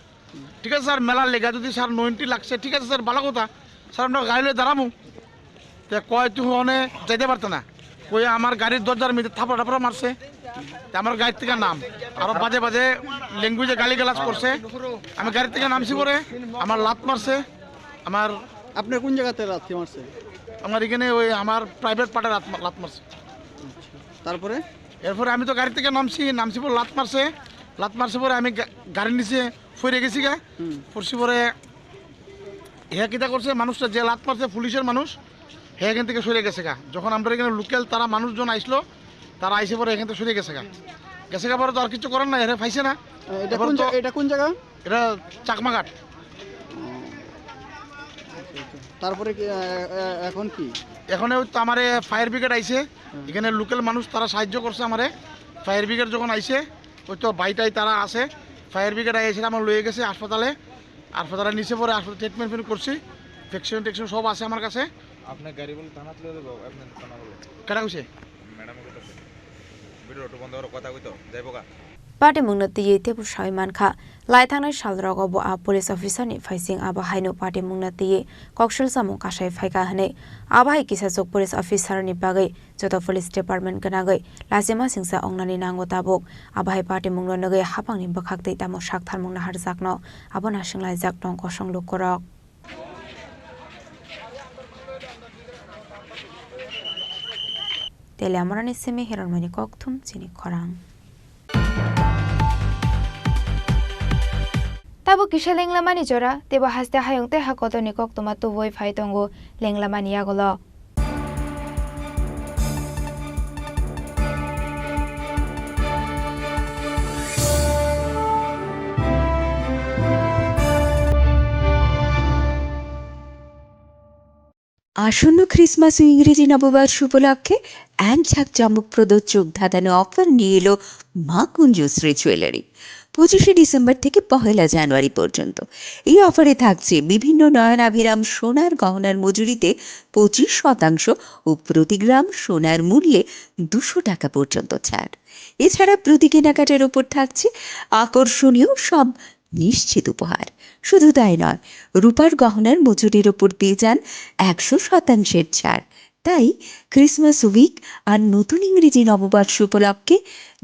ঠিক আছে স্যার, মেলার লেগা যদি স্যার নয়টি লাগছে, ঠিক আছে স্যার, ভালো কথা। স্যার, আমরা গাড়ি লয়ে দাঁড়ামু। তে কয়, "তুই ওখানে যাইতে পারতে না।" ওই আমার গাড়ির দরজার মধ্যে থাপড়া টাপড়া মারছে, তে আমার গাড়ি থেকে নাম, আরো বাজে বাজে ল্যাঙ্গুয়েজে গালিগালাজ করছে। আমি গাড়ি থেকে নামছি পরে আমার লাত মারছে, আমার আপনার কোন জায়গাতে লাথি মারছে? আমার এখানে ওই আমার প্রাইভেট পার্টে লাত মা-, লাত মারছে। তারপরে? এরপরে আমি তো গাড়ি থেকে নামছি, নামছি পরে লাত মারছে, লাত মারছে পরে আমি গা-, গাড়ির নিচে পড়ে গেছি গা। হুম। পড়ছি পরে হে কিতা করছে, মানুষটা যে লাত মারছে পুলিশের মানুষ, হে এখান থেকে সরে গেছে গা। যখন আমরা এখানে লোকাল তারা মানুষজন আইসলো, তারা আইসে পরে এখান থেকে সরে গেছে গা। গেছে গা পরে তো আর কিছু করার নাই, এরা পাইছে না। এটা এবার কোন তো জা-, এটা কোন জায়গা? এটা চাকমাঘাট। ও, আচ্ছা, আচ্ছা। তারপরে কি, আহ, আহ, এখন কি? এখন ওই তো আমারে ফায়ার ব্রিগেড আইছে, হুম। এখানে লোকাল মানুষ তারা সাহায্য করছে আমারে। ফায়ার ব্রিগেড যখন আইছে, ওই তো ভাইটাই তারা আছে, ফায়ার ব্রিগেড আইসে আমার লয়ে গেছে হাসপাতালে। হাসপাতালে নিচে পরে হাসপাতালে ট্রিটমেন্ট ফিটমেন্ট করছি, ভ্যাকসিন ট্যাকসিন সব আছে আমার কাছে। আপনার গাড়ি বলে থানাত লয়ে যাবো, আপনার থানা বলে। কেটা কইছে? ম্যাডাম কইতাছে। ভিডিও একটু বন্ধ করো, কথা কইতো, যাইবো গা। Patimungno twiwi teibo sawi mankha, lai thangnai salrogo bo a police officer ni phaising abo haino patimungno twiwi koksil samung kasai phaikha hwnwi. Abo hai kisachuk police officer ni bagwi joto police department gwnangwi lachima singcha wngnani nango tabuk. Abo hai patimungno nugwi haphangni bwkhaktwi tamo saktharmung naharjakno abo nasinglaijakno kosong lukurok. Teliamurani simi Hiranmani kokthum chini khorang. Tabuk kisa lenglamani jora, teibo haste hayung tei ha kotorni koktwma tubui phai tongo lenglamani yagulo. আসন্ন ক্রিসমাস ও ইংরেজি নববর্ষ উপলক্ষে এক ঝাঁক চমকপ্রদ চোখ ধাঁধানো অফার নিয়ে এলো মা কুঞ্জশ্রী জুয়েলারি। পঁচিশে ডিসেম্বর থেকে পহেলা জানুয়ারি পর্যন্ত এই অফারে থাকছে বিভিন্ন নয়নাভিরাম সোনার গহনার মজুরিতে পঁচিশ শতাংশ ও প্রতি গ্রাম সোনার মূল্যে দুশো টাকা পর্যন্ত ছাড়। এছাড়া প্রতি কেনাকাটার উপর থাকছে আকর্ষণীয় সব নিশ্চিত উপহার। শুধু তাই নয়, রূপার গহনার মজুরির ওপর পেয়ে যান একশো শতাংশের ছাড়। তাই ক্রিসমাস উইক আর নতুন ইংরেজি নববর্ষ উপলক্ষে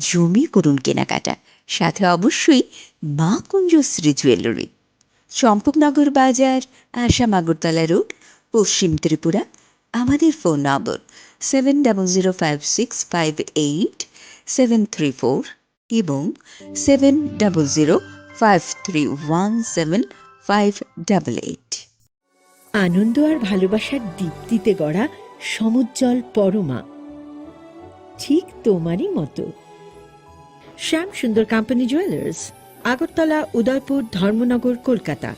জমি করুন কেনাকাটা, সাথে অবশ্যই মা কুঞ্জশ্রী জুয়েলারি, চম্পকনগর বাজার, আসাম আগরতলা রোড, পশ্চিম ত্রিপুরা। আমাদের ফোন নম্বর seven double zero five six five eight seven three four এবং seven double zero five three one seven five double eight. আনন্দ আর ভালোবাসার দীপ্তিতে গড়া সমুজ্জ্বল পরমা, ঠিক তোমারই মতো। শ্যাম সুন্দর কোম্পানি জুয়েলার্স, আগরতলা, উদয়পুর, ধর্মনগর, কলকাতা।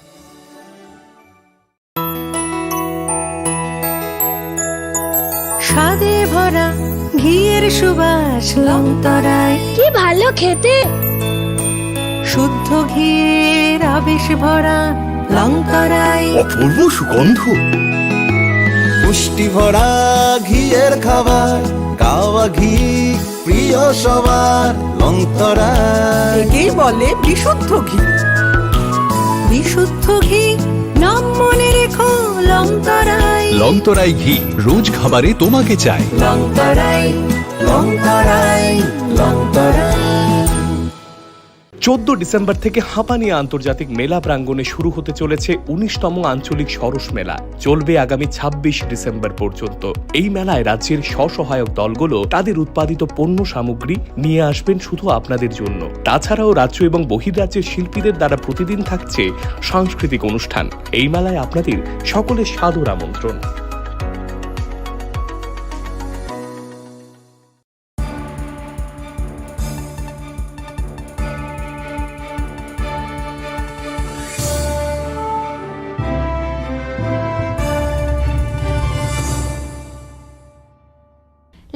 স্বাদে ভরা ঘিয়ের সুবাস লংতরায়। কি ভালো খেতে! শুদ্ধ ঘিয়ের আবেশ ভরা লংতরায়। অপূর্ব সুগন্ধ। পুষ্টি ভরা ঘিয়ের খাবার, কাওয়া ঘি প্রিয় সবার লংতরায়। একেই বলে বিশুদ্ধ ঘি। বিশুদ্ধ ঘি, নাম মনে রেখো লংতরায়। লংতরাই ঘি, রোজ খাবারে তোমাকে চাই। লংতরায়, লংতরায়, লংতরায়। চোদ্দ ডিসেম্বর থেকে হাঁপানি আন্তর্জাতিক মেলা প্রাঙ্গণে শুরু হতে চলেছে উনিশতম আঞ্চলিক সরস মেলা। চলবে আগামী ছাব্বিশ ডিসেম্বর পর্যন্ত। এই মেলায় রাজ্যের স্বসহায়ক দলগুলো তাদের উৎপাদিত পণ্য সামগ্রী নিয়ে আসবেন শুধু আপনাদের জন্য। তাছাড়াও রাজ্য এবং বহির্রাজ্যের শিল্পীদের দ্বারা প্রতিদিন থাকছে সাংস্কৃতিক অনুষ্ঠান। এই মেলায় আপনাদের সকলের সাদর আমন্ত্রণ।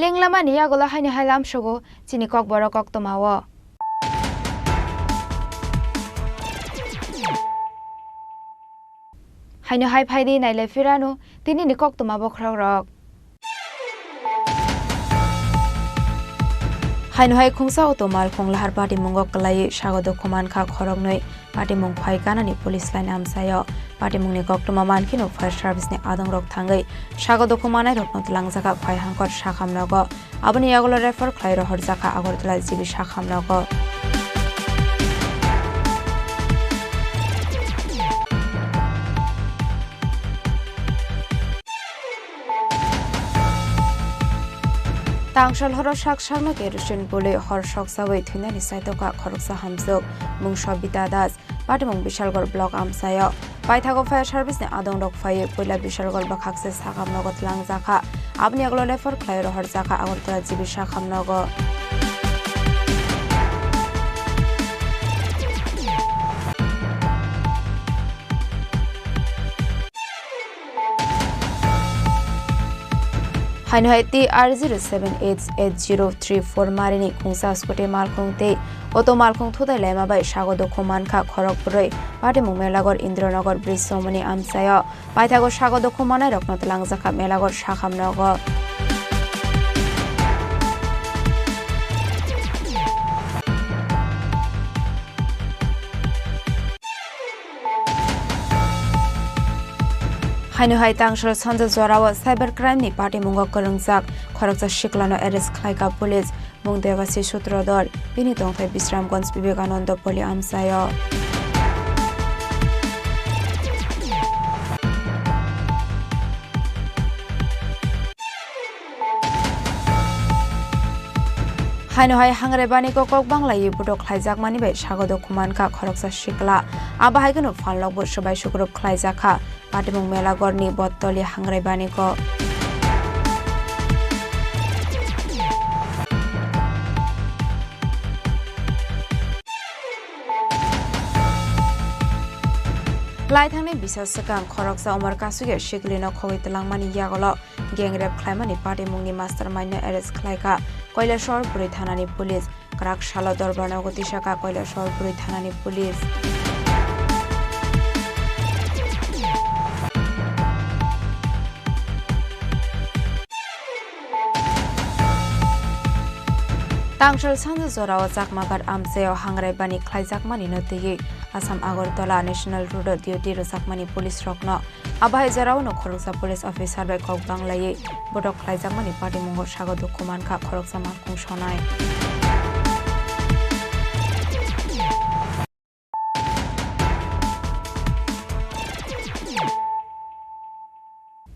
Lenglamani yagulo haino hai lamsogo chini kokborok koktwmao. Haino hai phaidi nailai phirano tinini koktwma bokhorok rok. Haino hai khungsa auto malkhung lahar patimungo kwlaiwi sago dukhu mankha khoroknwi Patimung phai ganani police line amchaio. Patimungni koktwma mankheno fire service ni adongrok thangwi sago dukhu manairokno twlangjak phai hangkor sakham nogo. Aboni yagulo refer khlai rohorjakha Agartala G B sakham nogo. Tangsal horo sak sakno kerosene bului hor sok sawi thwinani saitoka khoroksa hamjwk, mung Sobita Das, Patimung Bishalgarh block amchaio. Paithago fire service ni adongrok phaiwi puila Bishalgarh bwkhakse sakham nogo twlangjakha. Aboni yagulo refer khlai rohorjakha Agartala G B sakham nogo. Haino hai T R zero seven H eight zero three four marini khungsa scooty malkhung tei auto malkhung thutai laima bai sago dukhu mankha khorok bwrwi Patimung Melagar Indranagar bridge somoni amchaio. Paithago sago dukhu manairokno twlangjakha Melagar sakham nogo. Haino hai Tangsal sanja jorao cyber crime ni patimungo kwrwngjak khoroksa siklano arrest khlaikha police, mung Devasi Sutrodhar, bini tongthai Bisramganj Vivekananda Poli amchaio. Haino hai Hangrebaniko kok banglaiwi budok khlaijakmani bai sago dukhu mankha khoroksa sikla. Abo hai kheno phalnokbo swbai sukrup khlaijakha Patimung Melagarni Bottoli Hangrebaniko. Laithangni bisa swkang khoroksa umor kasugya siklino khogwi twlangmani yagulo gang rape khlaimani patimungni mastermind no arrest khlaikha Koilashahar Bwrwi thanani police. Kwrak salo Dorbarnogo tisakha Koilashahar Bwrwi thanani police. Tangsal sanja jorao Chakmagarh amchaio Hangrebaniko khlaijakmani no twiwi Assam Agartala National Road o duty rwjakmani police rokno. Abo hai jorao no khoroksa police officer bai kok banglaiwi budok khlaijakmani patimungo sago dukhu mankha khoroksa malkhung sonai.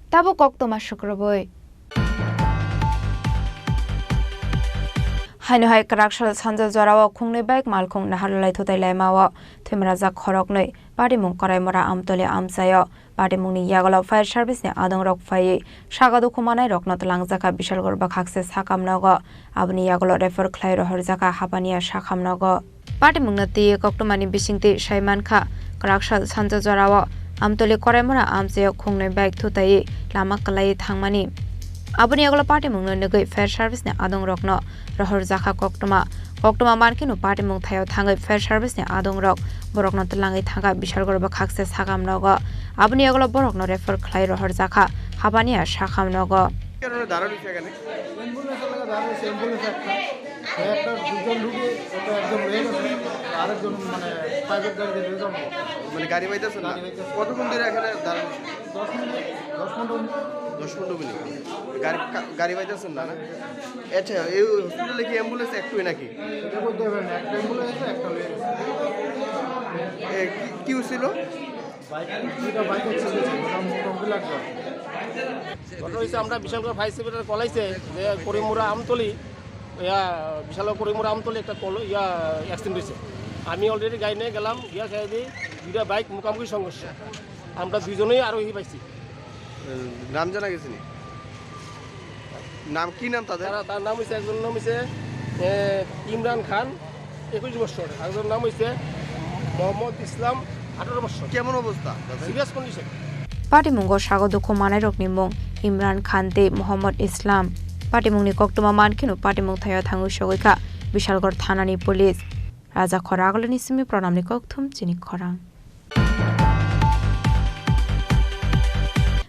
Tabuk koktwma sukrubwi. Haino hai kwrak sal sanja jorao khungnwi bike malkhung naharlai thutai laimao thwimrajak khoroknwi patimung Koraimura Amtoli amchaio. Patimungni yagulo fire service ni adongrok phaiwi sago dukhu manairokno twlangjakha Bishalgarh bwkhakse sakham nogo. Aboni yagulo refer khlai rohorjakha Hapania sakham nogo. Patimungno twiwi koktwmani bisingtwi sai mankha, kwrak sal sanja jorao Amtoli Koraimura amchaio khungnwi bike thutaiwi lama kwlaiwi thangmani. Aboni yagulo patimungno nugwi fire service ni adongrokno rohorjakha koktwma. Koktwma mankheno patimung thaio thangwi fire service ni adongrok borokno twlangwi thangkha Bishalgarh bwkhakse sakham nogo. Aboni yagulo borokno refer khlai rohorjakha Hapania sakham nogo. কেন দাঁড়ানো সেখানে? অ্যাম্বুলেন্স লাগা দাঁড়ানো, অ্যাম্বুলেন্স একটা। একটা দুজন ঢুকে, ওটা একজন রয়ে গেছে, আরেকজন মানে প্রাইভেট গাড়িতে নিয়ে যাবো। মানে গাড়ি পাইতেছেন না? গাড়ি পাইতেছে না। কতক্ষণ ধরে এখানে দাঁড়ানো? দশ মিনিট, দশ পনেরো মিনিট। দশ পনেরো মিনিট। গাড়ি কা-, গাড়ি পাইতেছেন না, না? আচ্ছা, এই হসপিটালে কি অ্যাম্বুলেন্স একটাই নাকি? এটা বলতে পারবেন না, একটা অ্যাম্বুলেন্স আছে, একটা রয়ে গেছে। এ, কি, কি হয়েছিল? বাইক, দুইটা বাইক অ্যাক্সিডেন্ট হয়েছে, ওটা মোটামুটি লাগবে। ঘটনা হয়েছে, আমরা বিশালগড় ফায়ার সার্ভিসে কল আইছে যে করিমুরা আমতলি, ইয়া, বিশালগড় করিমুরা আমতলি একটা কল, ইয়া, অ্যাক্সিডেন্ট হয়েছে। আমি অলরেডি গাড়ি নিয়ে গেলাম, গিয়া খেয়ে দিই, দুইটা বাইক মুখামুখি সংঘর্ষ। আমরা দুইজনেই আরোহী পাইছি। নাম জানা গেছে নি? নাম, কি নাম তাদের? তারা, তার নাম হইছে, একজনের নাম হইছে, এ, ইমরান খান, একুশ বছর, একজনের নাম হইছে মোহাম্মদ ইসলাম, আঠারো বছর। কেমন অবস্থা তাদের? Serious condition. Patimungo sago dukhu manairokni mung Imran Khan tei Mohammad Islam. Patimungni koktwma mankheno patimung thaio thangwi sogwi kha Bishalgarh thanani police. Raja khorang agulini simi pranamni kokthum chini khorang.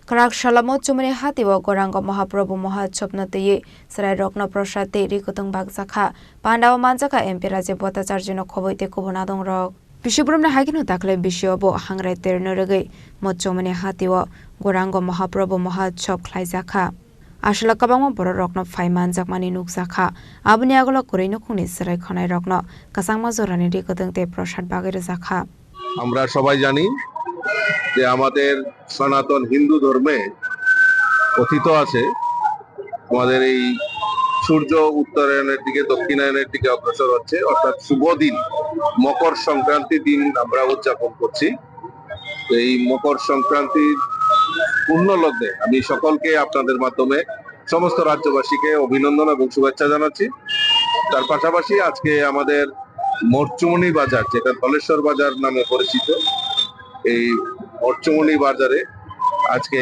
Kwrak salamo chumuni hatio Gorango Mahaprabhu Mohotsabno twiwi chwrairokno prasad tei ri kutung bakjakha. Pandao manjakha M P Rajiv Bhattacharjino khobwi tei kubun adongrok. Biswabrom ni hai kheno dakhwlai bisio bo hangrai terno rwgwi Mochomani hatio Gorango Mahaprabhu Mahotsav khlaijakha. Aswk kwbangma bororokno phai manjakmani nukjakha. Aboni agulo kwrwi nukhungni chwrai khwnairokno kwchangma jorani ri kwtwng tei prasad bagwi rwjakha. আমরা সবাই জানি যে আমাদের সনাতন হিন্দু ধর্মে কথিত আছে, আমাদের এই সূর্য উত্তরায়ণের দিকে, দক্ষিণায়নের দিকে অগ্রসর হচ্ছে, অর্থাৎ শুভ দিন মকর সংক্রান্তি দিন আমরা উদযাপন করছি। তো এই মকর সংক্রান্তির পুণ্য লগ্নে আমি সকলকে, আপনাদের মাধ্যমে সমস্ত রাজ্যবাসীকে অভিনন্দন এবং শুভেচ্ছা জানাচ্ছি। তার পাশাপাশি আজকে আমাদের মরচুমনি বাজার, যেটা ধলেশ্বর বাজার নামে পরিচিত, এই মরচুমনি বাজারে আজকে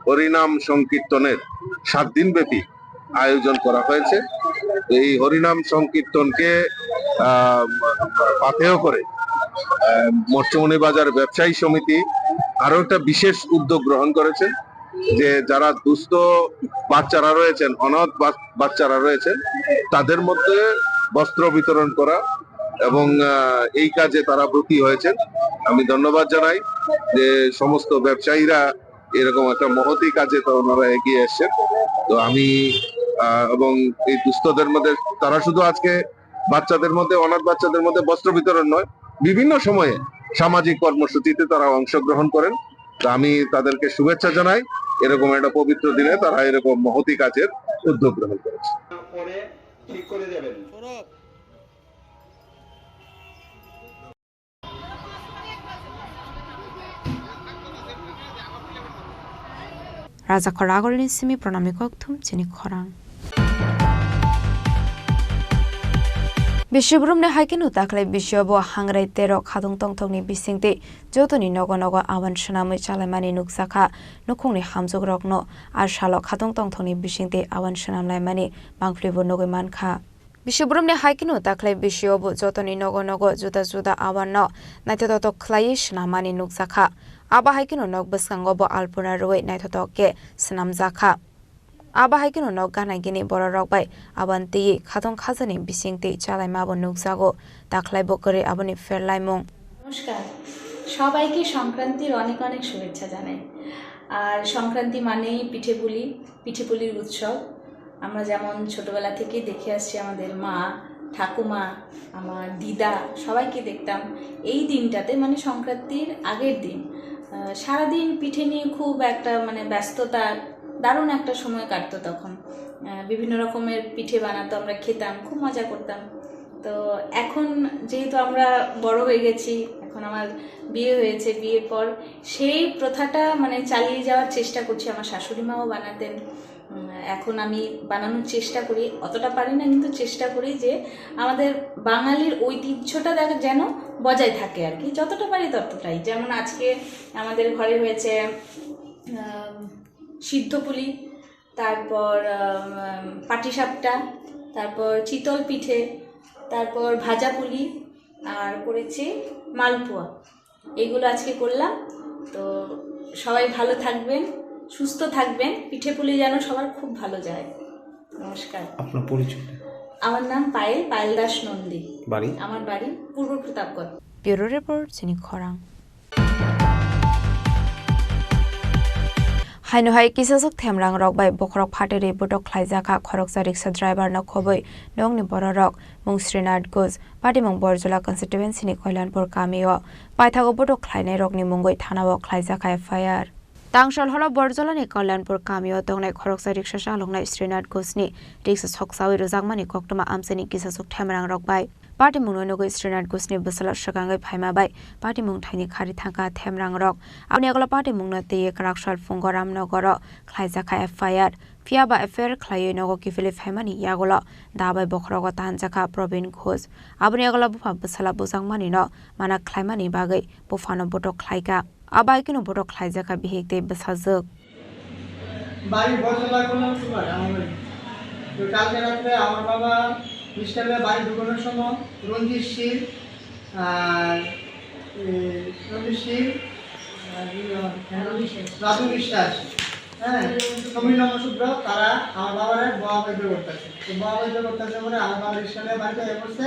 হরিনাম সংকীর্তনের সাত দিন ব্যাপী আয়োজন করা হয়েছে। এই হরিনাম সংকীর্তনকে, আহ, পাথেয় করে, আহ, মরচুমনি বাজার ব্যবসায়ী সমিতি আরো একটা বিশেষ উদ্যোগ গ্রহণ করেছে, যে যারা দুস্থ বাচ্চারা রয়েছেন, অনাথ বাচ-, বাচ্চারা রয়েছেন, তাদের মধ্যে বস্ত্র বিতরণ করা এবং, আহ, এই কাজে তারা ব্রতী হয়েছেন। আমি ধন্যবাদ জানাই যে সমস্ত ব্যবসায়ীরা এরকম একটা মহতী কাজে তো ওনারা এগিয়ে এসছেন। তো আমি, আহ, এবং এই দুস্থদের মধ্যে তারা শুধু আজকে বাচ্চাদের মধ্যে, অনাথ বাচ্চাদের মধ্যে বস্ত্র বিতরণ নয়, বিভিন্ন সময়ে সামাজিক কর্মসূচিতে তারা অংশগ্রহণ করেন। তো আমি তাদেরকে শুভেচ্ছা জানাই, এরকম একটা পবিত্র দিনে তারা এরকম মহতী কাজের উদ্যোগ গ্রহণ করেছে। পরে ঠিক করে দেবেন। Raja Khoragolni simi pranamni kokthum chini khorang. Biswabrom ni hai kheno dakhwlai bisio bo hangrai terok khatung tongthokni bisingtwi jotoni nogo nogo awan swnamwi chalaimani nukjakha. Nukhungni hamjukrokno a salo khatung tongthokni bisingtwi awan swnamlaimani bangphlibo nugwi mankha. Biswabrom ni hai kheno dakhwlai bisio bo jotoni nogo nogo juda juda awan no naithotok khlaiwi swnamani nukjakha. Abo hai kheno nok bwskango bo alpuna rwui naithotok khe swnamjakha. Abo hai kheno nok gana gini bororok bai awan twiwi khatung khajani bisingtwi chalaima bo nukjago. Dakhwlai bo kwrwi aboni pherlaimung. নমস্কার, সবাইকে সংক্রান্তির অনেক অনেক শুভেচ্ছা জানাই। আর সংক্রান্তি মানেই পিঠে পুলি, পিঠে পুলির উৎসব। আমরা যেমন ছোটবেলা থেকে দেখে আসছি, আমাদের মা, ঠাকুমা, আমার দিদা, সবাইকে দেখতাম এই দিনটাতে, মানে সংক্রান্তির আগের দিন, আহ, সারাদিন পিঠে নিয়ে খুব একটা, মানে, ব্যস্ততা, দারুণ একটা সময় কাটতো তখন। আহ, বিভিন্ন রকমের পিঠে বানাতো, আমরা খেতাম, খুব মজা করতাম। তো এখন যেহেতু আমরা বড় হয়ে গেছি, এখন আমার বিয়ে হয়েছে, বিয়ের পর সেই প্রথাটা, মানে, চালিয়ে যাওয়ার চেষ্টা করছি। আমার শাশুড়ি মাও বানাতেন, উম, এখন আমি বানানোর চেষ্টা করি, অতটা পারি না, কিন্তু চেষ্টা করি যে আমাদের বাঙালির ঐতিহ্যটা দেখ-, যেন বজায় থাকে আর কি, যতটা পারি ততটাই। যেমন আজকে আমাদের ঘরে হয়েছে, আম, সিদ্ধ পুলি, তারপর, আম, পাটিসাপটা, তারপর চিতল পিঠে, তারপর ভাজা পুলি, আর করেছি মালপোয়া। এগুলো আজকে করলাম। তো সবাই ভালো থাকবেন, সুস্থ থাকবেন, পিঠে পুলি যেন সবার খুব ভালো যায়। নমস্কার। আপনার পরিচয়? আমার নাম পায়েল, পায়েল দাস নন্দী। বাড়ি? আমার বাড়ি পূর্ব Pratapgarh. Bureau Report, chini khorang. Haino hai kisaswk themrang rok bai bokhorok phatirwi botok khlaijakha khoroksa riksha driver no khobwi nokni bororok mung Srinath Ghosh, patimung Borjola constituency ni Kalyanpur kamio. Paithago botok khlainai rokni mungwi thanao khlaijakha F I R. Tangsal holo Borjolani Kalyanpur kamio tongnai khoroksa riksha chaloknai Srinath Ghoshni riksa soksawi rwjakmani koktwma amchaini kisaswk themrang rok bai. Patimungno nugwi Srinath Ghoshni bwsala swkangwi phaima bai patimung thaini khari thangkha themrang rok. Aboni yagulo patimungno twiwi kwraksal Pungo Ramnogoro khlaijakha F I R. Phiya ba F I R khlaiwi nogo kiphilwi phaimani yagulo da bai bokhorogo tanjakha Probin Ghosh. Aboni yagulo bupha bwsala bujakmanino mana khlaimani bagwi buphano botok khlaikha. Abai kheno botok khlaijakha bihik tei bwsajwk. বাড়ি বড়জলা কল্যাণপুর পাড়ে আমার বাড়ি। তো কালকে রাত্রে আমার বাবা রিক্সাতে বাড়ি ঢুকানোর সময় রঞ্জিত শীল আর, এ, রঞ্জিত শীল আর, ইয়ে, রাজু বিশ্বাস, হ্যাঁ, সমীর নমশূদ্র, তারা আমার বাবারে বওয়া বৈধ করতেছে। তো বওয়া বৈধ করতেছে বলে আমার বাবা রিক্সা নিয়ে বাড়িতে এসে পড়ছে।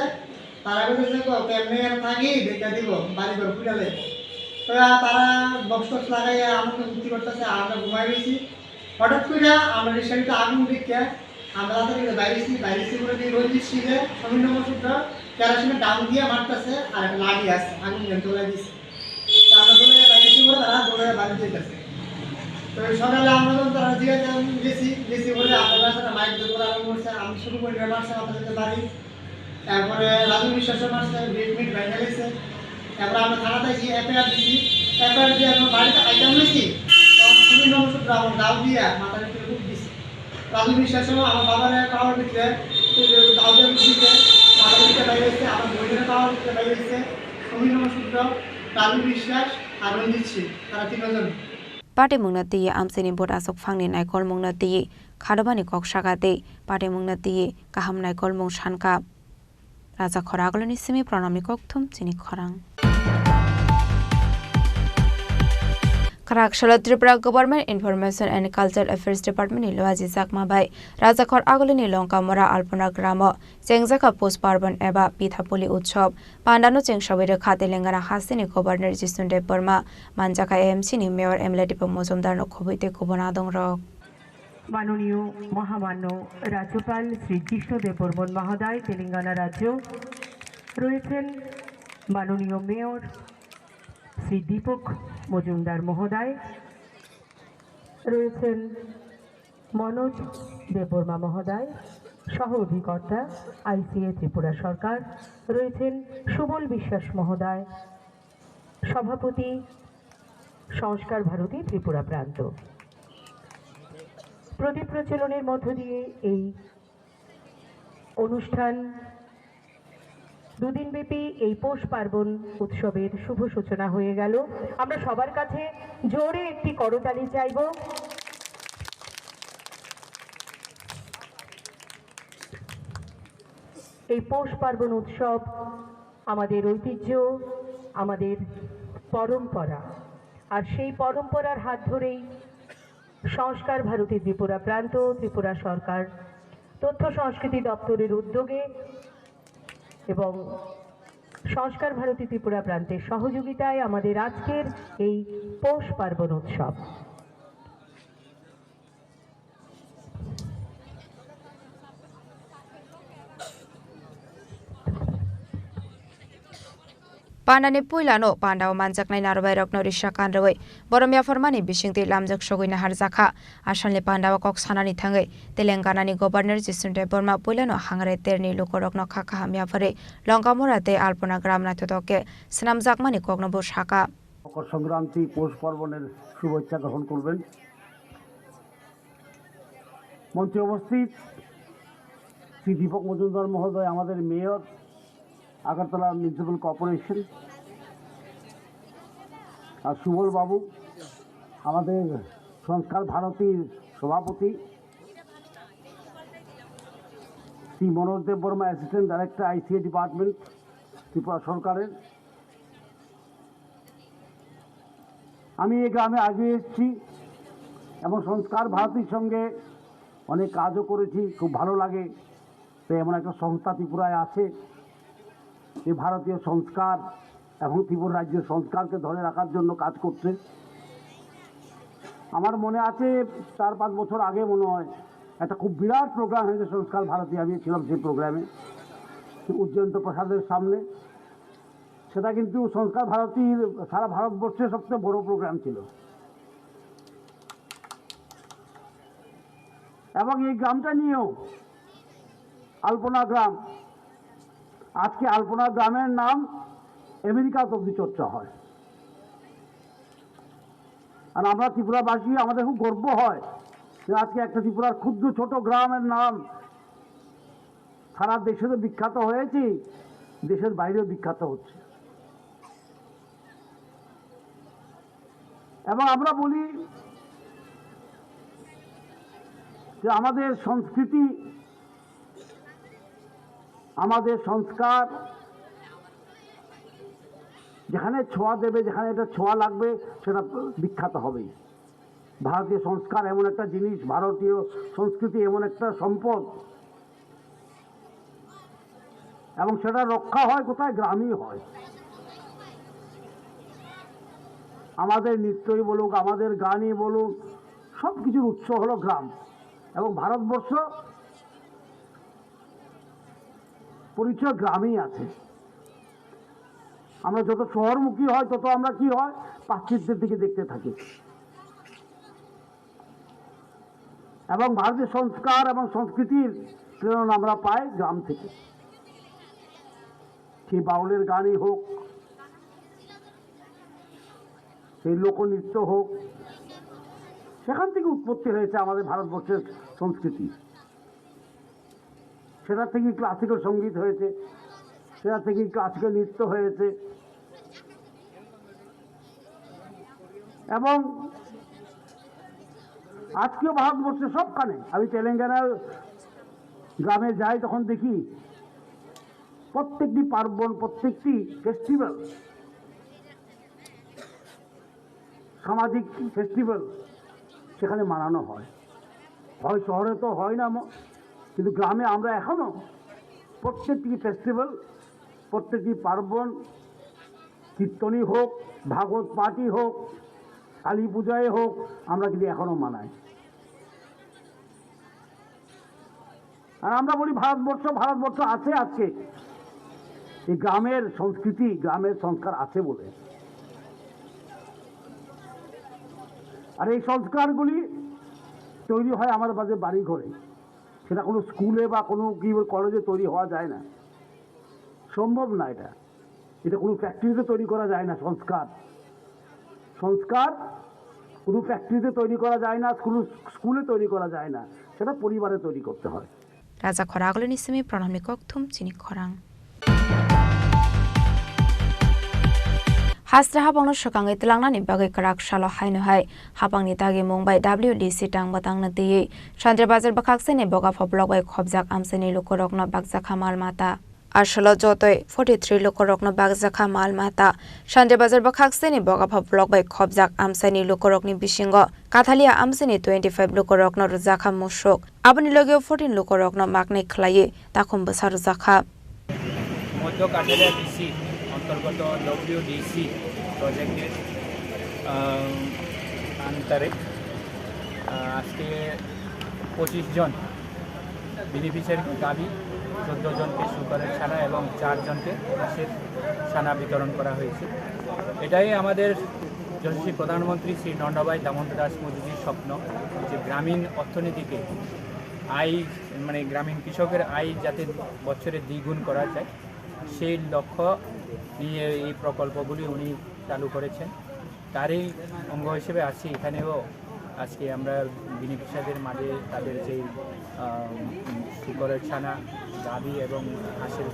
তারা বলতেছে, "কো, কেমনে আর থাকি, দেখা দিব, বাড়ি ঘর পুড়ে যাবে।" তো আর তারা বক্স টক্স লাগাইয়া আমাকে উঠতে করতেছে, আমরা ঘুমাই রয়েছি। হঠাৎ করে আমরা রিক্সাতে আগুন দেখে আমরা তাড়াতাড়ি করে বাইরে এসেছি, বাইরে এসে করে দিয়ে রঞ্জিত সিংহে সমীর নমঃ সূত্র কেরোসিনের ডাউন দিয়ে মারতেছে, আর একটা লাঠি আছে, আগুন নিয়ন্ত্রণ লাগিয়েছে। তো আমরা চলে যাই বাইরে এসে করে তারা দৌড়ে বাড়ি যেতেছে। তো এই সকালে আমরা যখন তারা জিজ্ঞাসা গেছি, গেছি বলে আমরা মাইক ধরে আরম্ভ করছে, আমি শুরু করি মারছে মাথা থেকে বাড়ি। তারপরে রাজু বিশ্বাসের মাঝে রেডমিট ভাইরাল হয়েছে। তারপরে আমরা থানাতে গিয়ে এফআইআর দিছি। এফআইআর দিয়ে আমরা বাড়িতে আইতাম নাকি, তখন সুনীল নমঃ সূত্র আমার দাও দিয়ে মাথার ভিতরে হুক দিছি। রাজু বিশ্বাসও আমার বাবার পাওয়ার ভিতরে দাও দিয়ে হুক দিছে, মাথার ভিতরে বাইরে হয়েছে, আমার বইনের পাওয়ার ভিতরে বাইরে হয়েছে। সুনীল নমঃ সূত্র, রাজু বিশ্বাস আর রঞ্জিত সিং, তারা তিনজন। Patimungno twi amchaini vote aswk phangni naikolmungno twi khadobani kok saka tei patimungno twi kaham naikolmung sankha. Rajakhor agulini simi pranami kokthum chini khorang. Kwrak salo Tripura Government Information and Cultural Affairs Department ni Luaji Chakma bai Rajakhor agulini Longkamora Alpona gramo chengjakha Pus Parbon eba Pithapuli Utsob. Pandano chengsawi rwkha Telangana hasteni Governor Jishnu Debbarma, manjakha A M C ni Mayor M L A Deepak Mojumdar no khobwi tei kubun adongrok. মাননীয় মহামান্য রাজ্যপাল শ্রী জিষ্ণু দেববর্মন মহোদয়, তেলেঙ্গানা রাজ্য রয়েছেন, মাননীয় মেয়র শ্রী দীপক মজুমদার মহোদয় রয়েছেন, মনোজ দেববর্মা মহোদয় সহ অধিকর্তা আইসিএ ত্রিপুরা সরকার রয়েছেন, সুবল বিশ্বাস মহোদয় সভাপতি সংস্কার ভারতী ত্রিপুরা প্রান্ত। প্রদীপ প্রজ্বলনের মধ্য দিয়ে এই অনুষ্ঠান দুদিনব্যাপী এই পৌষ পার্বণ উৎসবের শুভ সূচনা হয়ে গেল। আমরা সবার কাছে জোরে একটি করতালি চাইব। এই পৌষ পার্বণ উৎসব আমাদের ঐতিহ্য, আমাদের পরম্পরা। আর সেই পরম্পরার হাত ধরেই সংস্কার ভারতী ত্রিপুরা প্রান্ত, ত্রিপুরা সরকার তথ্য সংস্কৃতি দপ্তরের উদ্যোগে এবং সংস্কার ভারতী ত্রিপুরা প্রান্তের সহযোগিতায় আমাদের আজকের এই পৌষ পার্বণ উৎসব। Pandani puilano pandao manjaknai narwbairokno risa kanrwi borom yapharmani bisingtwi lamjak sogwi naharjakha. Asalni pandao kok sanani thangwi Telenganani Governor Jishnu Debbarma puilano hangre terni lukurokno kha kaham yapharwi Longkamora tei Alpona gram naithotok khe swnamjakmani kokno bo sakha. Makar সংক্রান্তি পৌষ পার্বণের শুভেচ্ছা গ্রহণ করবেন। মঞ্চে উপস্থিত শ্রী দীপক মজুমদার মহোদয়, আমাদের mayor, Agartala municipal corporation, আর সুবল বাবু, আমাদের সংস্কার ভারতীর সভাপতি, Shri Manoj Deb Barma, assistant director ICA department, Tripura সরকারের। আমি এই গ্রামে আগে এসেছি এবং সংস্কার ভারতীর সঙ্গে অনেক কাজও করেছি, খুব ভালো লাগে। তো এমন একটা সংস্থা ত্রিপুরায় আছে, যে ভারতীয় সংস্কার এবং ত্রিপুরা রাজ্যের সংস্কারকে ধরে রাখার জন্য কাজ করছে। আমার মনে আছে, চার পাঁচ বছর আগে মনে হয় একটা খুব বিরাট প্রোগ্রাম হয়েছে সংস্কার ভারতী, আমি ছিলাম সেই প্রোগ্রামে, উজ্জয়ন্ত প্রসাদের সামনে। সেটা কিন্তু সংস্কার ভারতীর সারা ভারতবর্ষে সবচেয়ে বড় প্রোগ্রাম ছিল। এবং এই গ্রামটা নিয়েও, আলপনা গ্রাম, আজকে আলপনা গ্রামের নাম আমেরিকাত অব্দি চর্চা হয়। আর আমরা ত্রিপুরাবাসী, আমাদের খুব গর্ব হয় যে আজকে একটা ত্রিপুরার ক্ষুদ্র ছোট গ্রামের নাম সারা দেশে তো বিখ্যাত হয়েছে, দেশের বাইরেও বিখ্যাত হচ্ছে। এবং আমরা বলি যে আমাদের সংস্কৃতি, আমাদের সংস্কার যেখানে ছোঁয়া দেবে, যেখানে এটা ছোঁয়া লাগবে, সেটা বিখ্যাত হবেই। ভারতীয় সংস্কার এমন একটা জিনিস, ভারতীয় সংস্কৃতি এমন একটা সম্পদ, এবং সেটা রক্ষা হয় কোথায়? গ্রামেই হয়। আমাদের নৃত্যই বলুক, আমাদের গানই বলুক, সব কিছুর উৎস হলো গ্রাম। এবং ভারতবর্ষ পরিচয় গ্রামেই আছে। আমরা যত শহরমুখী হয়, তত আমরা কি হয়? পাশ্চাত্যের দিকে দেখতে থাকি। এবং ভারতীয় সংস্কার এবং সংস্কৃতির প্রেরণা আমরা পাই গ্রাম থেকে। সেই বাউলের গানই হোক, সেই লোকনৃত্য হোক, সেখান থেকে উৎপত্তি হয়েছে আমাদের ভারতবর্ষের সংস্কৃতি। সেটা থেকে ক্লাসিক্যাল সঙ্গীত হয়েছে, সেটা থেকে ক্লাসিক্যাল নৃত্য হয়েছে। এবং আজকেও ভারতবর্ষের সবখানে, আমি তেলেঙ্গানার গ্রামে যাই, তখন দেখি প্রত্যেকটি পার্বণ, প্রত্যেকটি ফেস্টিভ্যাল, সামাজিক ফেস্টিভ্যাল সেখানে মানানো হয়। হয় শহরে তো হয় না, ম-, কিন্তু গ্রামে আমরা এখনো প্রত্যেকটি ফেস্টিভ্যাল, প্রত্যেকটি পার্বণ, কীর্তনই হোক, ভাগবত পাঠই হোক, কালী পূজাই হোক, আমরা কিন্তু এখনো মানাই। আর আমরা বলি ভারতবর্ষ, ভারতবর্ষ আছে আজকে এই গ্রামের সংস্কৃতি, গ্রামের সংস্কার আছে বলে। আর এই সংস্কারগুলি তৈরি হয় আমাদের মাঝে বাড়ি ঘরে, সেটা কোনো স্কুলে বা কোনো কি কলেজে তৈরি হওয়া যায় না, সম্ভব না এটা। এটা কোনো ফ্যাক্টরিতে তৈরি করা যায় না। সংস্কার, সংস্কার কোনো ফ্যাক্টরিতে তৈরি করা যায় না, স্কুল, স্কুলে তৈরি করা যায় না, সেটা পরিবারে তৈরি করতে হয়। Raja khoragulini simi pranamni kokthum chini khorang. Hasra habangno swkangwi twlangnani bagwi kwrak salo haino hai habangni dagimung bai W D C tang bwtangno twiwi Santri Bazar bwkhakseni Bogapha block bai khobjak amchaini lukurokno bakjakha mal mata. Aswlo jotoi forty three lukurokno bakjakha mal mata. Santri Bazar bwkhakseni Bogapha block bai khobjak amchaini lukurokni bisingo Kathalia amchaini twenty five lukurokno rwjakha musuk. Aboni logio fourteen lukurokno maknwi khwlaiwi takhum bwsa rwjakha. মধ্য কাঠালিয়া ডিসি অন্তর্গত ডব্লিউডিসি প্রজেক্টের আহ, আন্ডারে আহ, আজকে পঁচিশ জন বেনিফিশিয়ারিকে গাভী, চোদ্দ জনকে সুগারের ছানা এবং চার জনকে হাঁসের ছানা বিতরণ করা হয়েছে। এটাই আমাদের যশস্বী প্রধানমন্ত্রী শ্রী নন্দাভাই দামোদর দাস মোদীজির স্বপ্ন, যে গ্রামীণ অর্থনীতিকে আয়, মানে গ্রামীণ কৃষকের আয় যাতে বছরে দ্বিগুণ করা যায়, সেই লক্ষ্য নিয়ে এই প্রকল্পগুলি উনি চালু করেছেন। তারই অঙ্গ হিসেবে আছি এখানেও। আজকে আমরা বেনিফিশিয়ারিদের মাঝে তাদের যেই আহ, শুকরের ছানা, গাভী এবং হাঁসের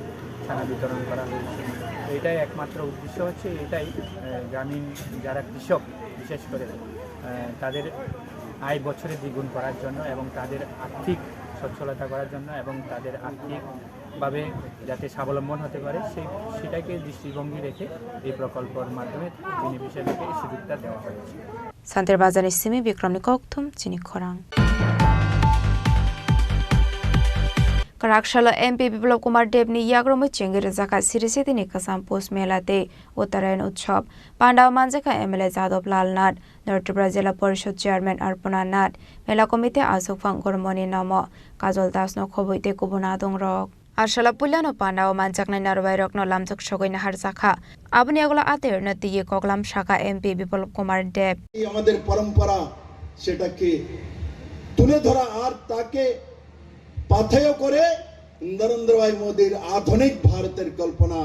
ছানা বিতরণ করা হয়েছে। তো এটাই একমাত্র উদ্দেশ্য হচ্ছে এটাই, আহ, গ্রামীণ যারা কৃষক বিশেষ করে, আহ, তাদের আয় বছরে দ্বিগুণ করার জন্য এবং তাদের আর্থিক সচ্ছলতা করার জন্য এবং তাদের আর্থিকভাবে যাতে স্বাবলম্বন হতে পারে, সেই, সেটাকে দৃষ্টিভঙ্গি রেখে এই প্রকল্পর মাধ্যমে বেনিফিশিয়ারিকে এই সুযোগটা দেওয়া হয়েছে। Santir Bazarni simi Bikramni kokthum chini khorang. Kwrak salo M P Biplab Kumar Debni yagrumwi chengwi rwjakha Sri Sitini Kwcham Push Mela tei Uttarayan Utsav. Pandao manjakha M L A Jadab Lal Nath, North Tripura Jila Porishod Chairman Arpana Nath, Mela Committee Achukphang Gormoni Nomo, Kajol Dasno khobwi tei kubun adongrok. Aswla puilano pandao manjaknai narwbairokno lamjak sogwi naharjakha. Aboni yagulo aterno twiwi koklam sakha M P Biplab Kumar Deb. এই আমাদের পরম্পরা, সেটাকে তুলে ধরা আর তাকে পাথেয় করে নরেন্দ্র ভাই মোদীর আধুনিক ভারতের কল্পনা।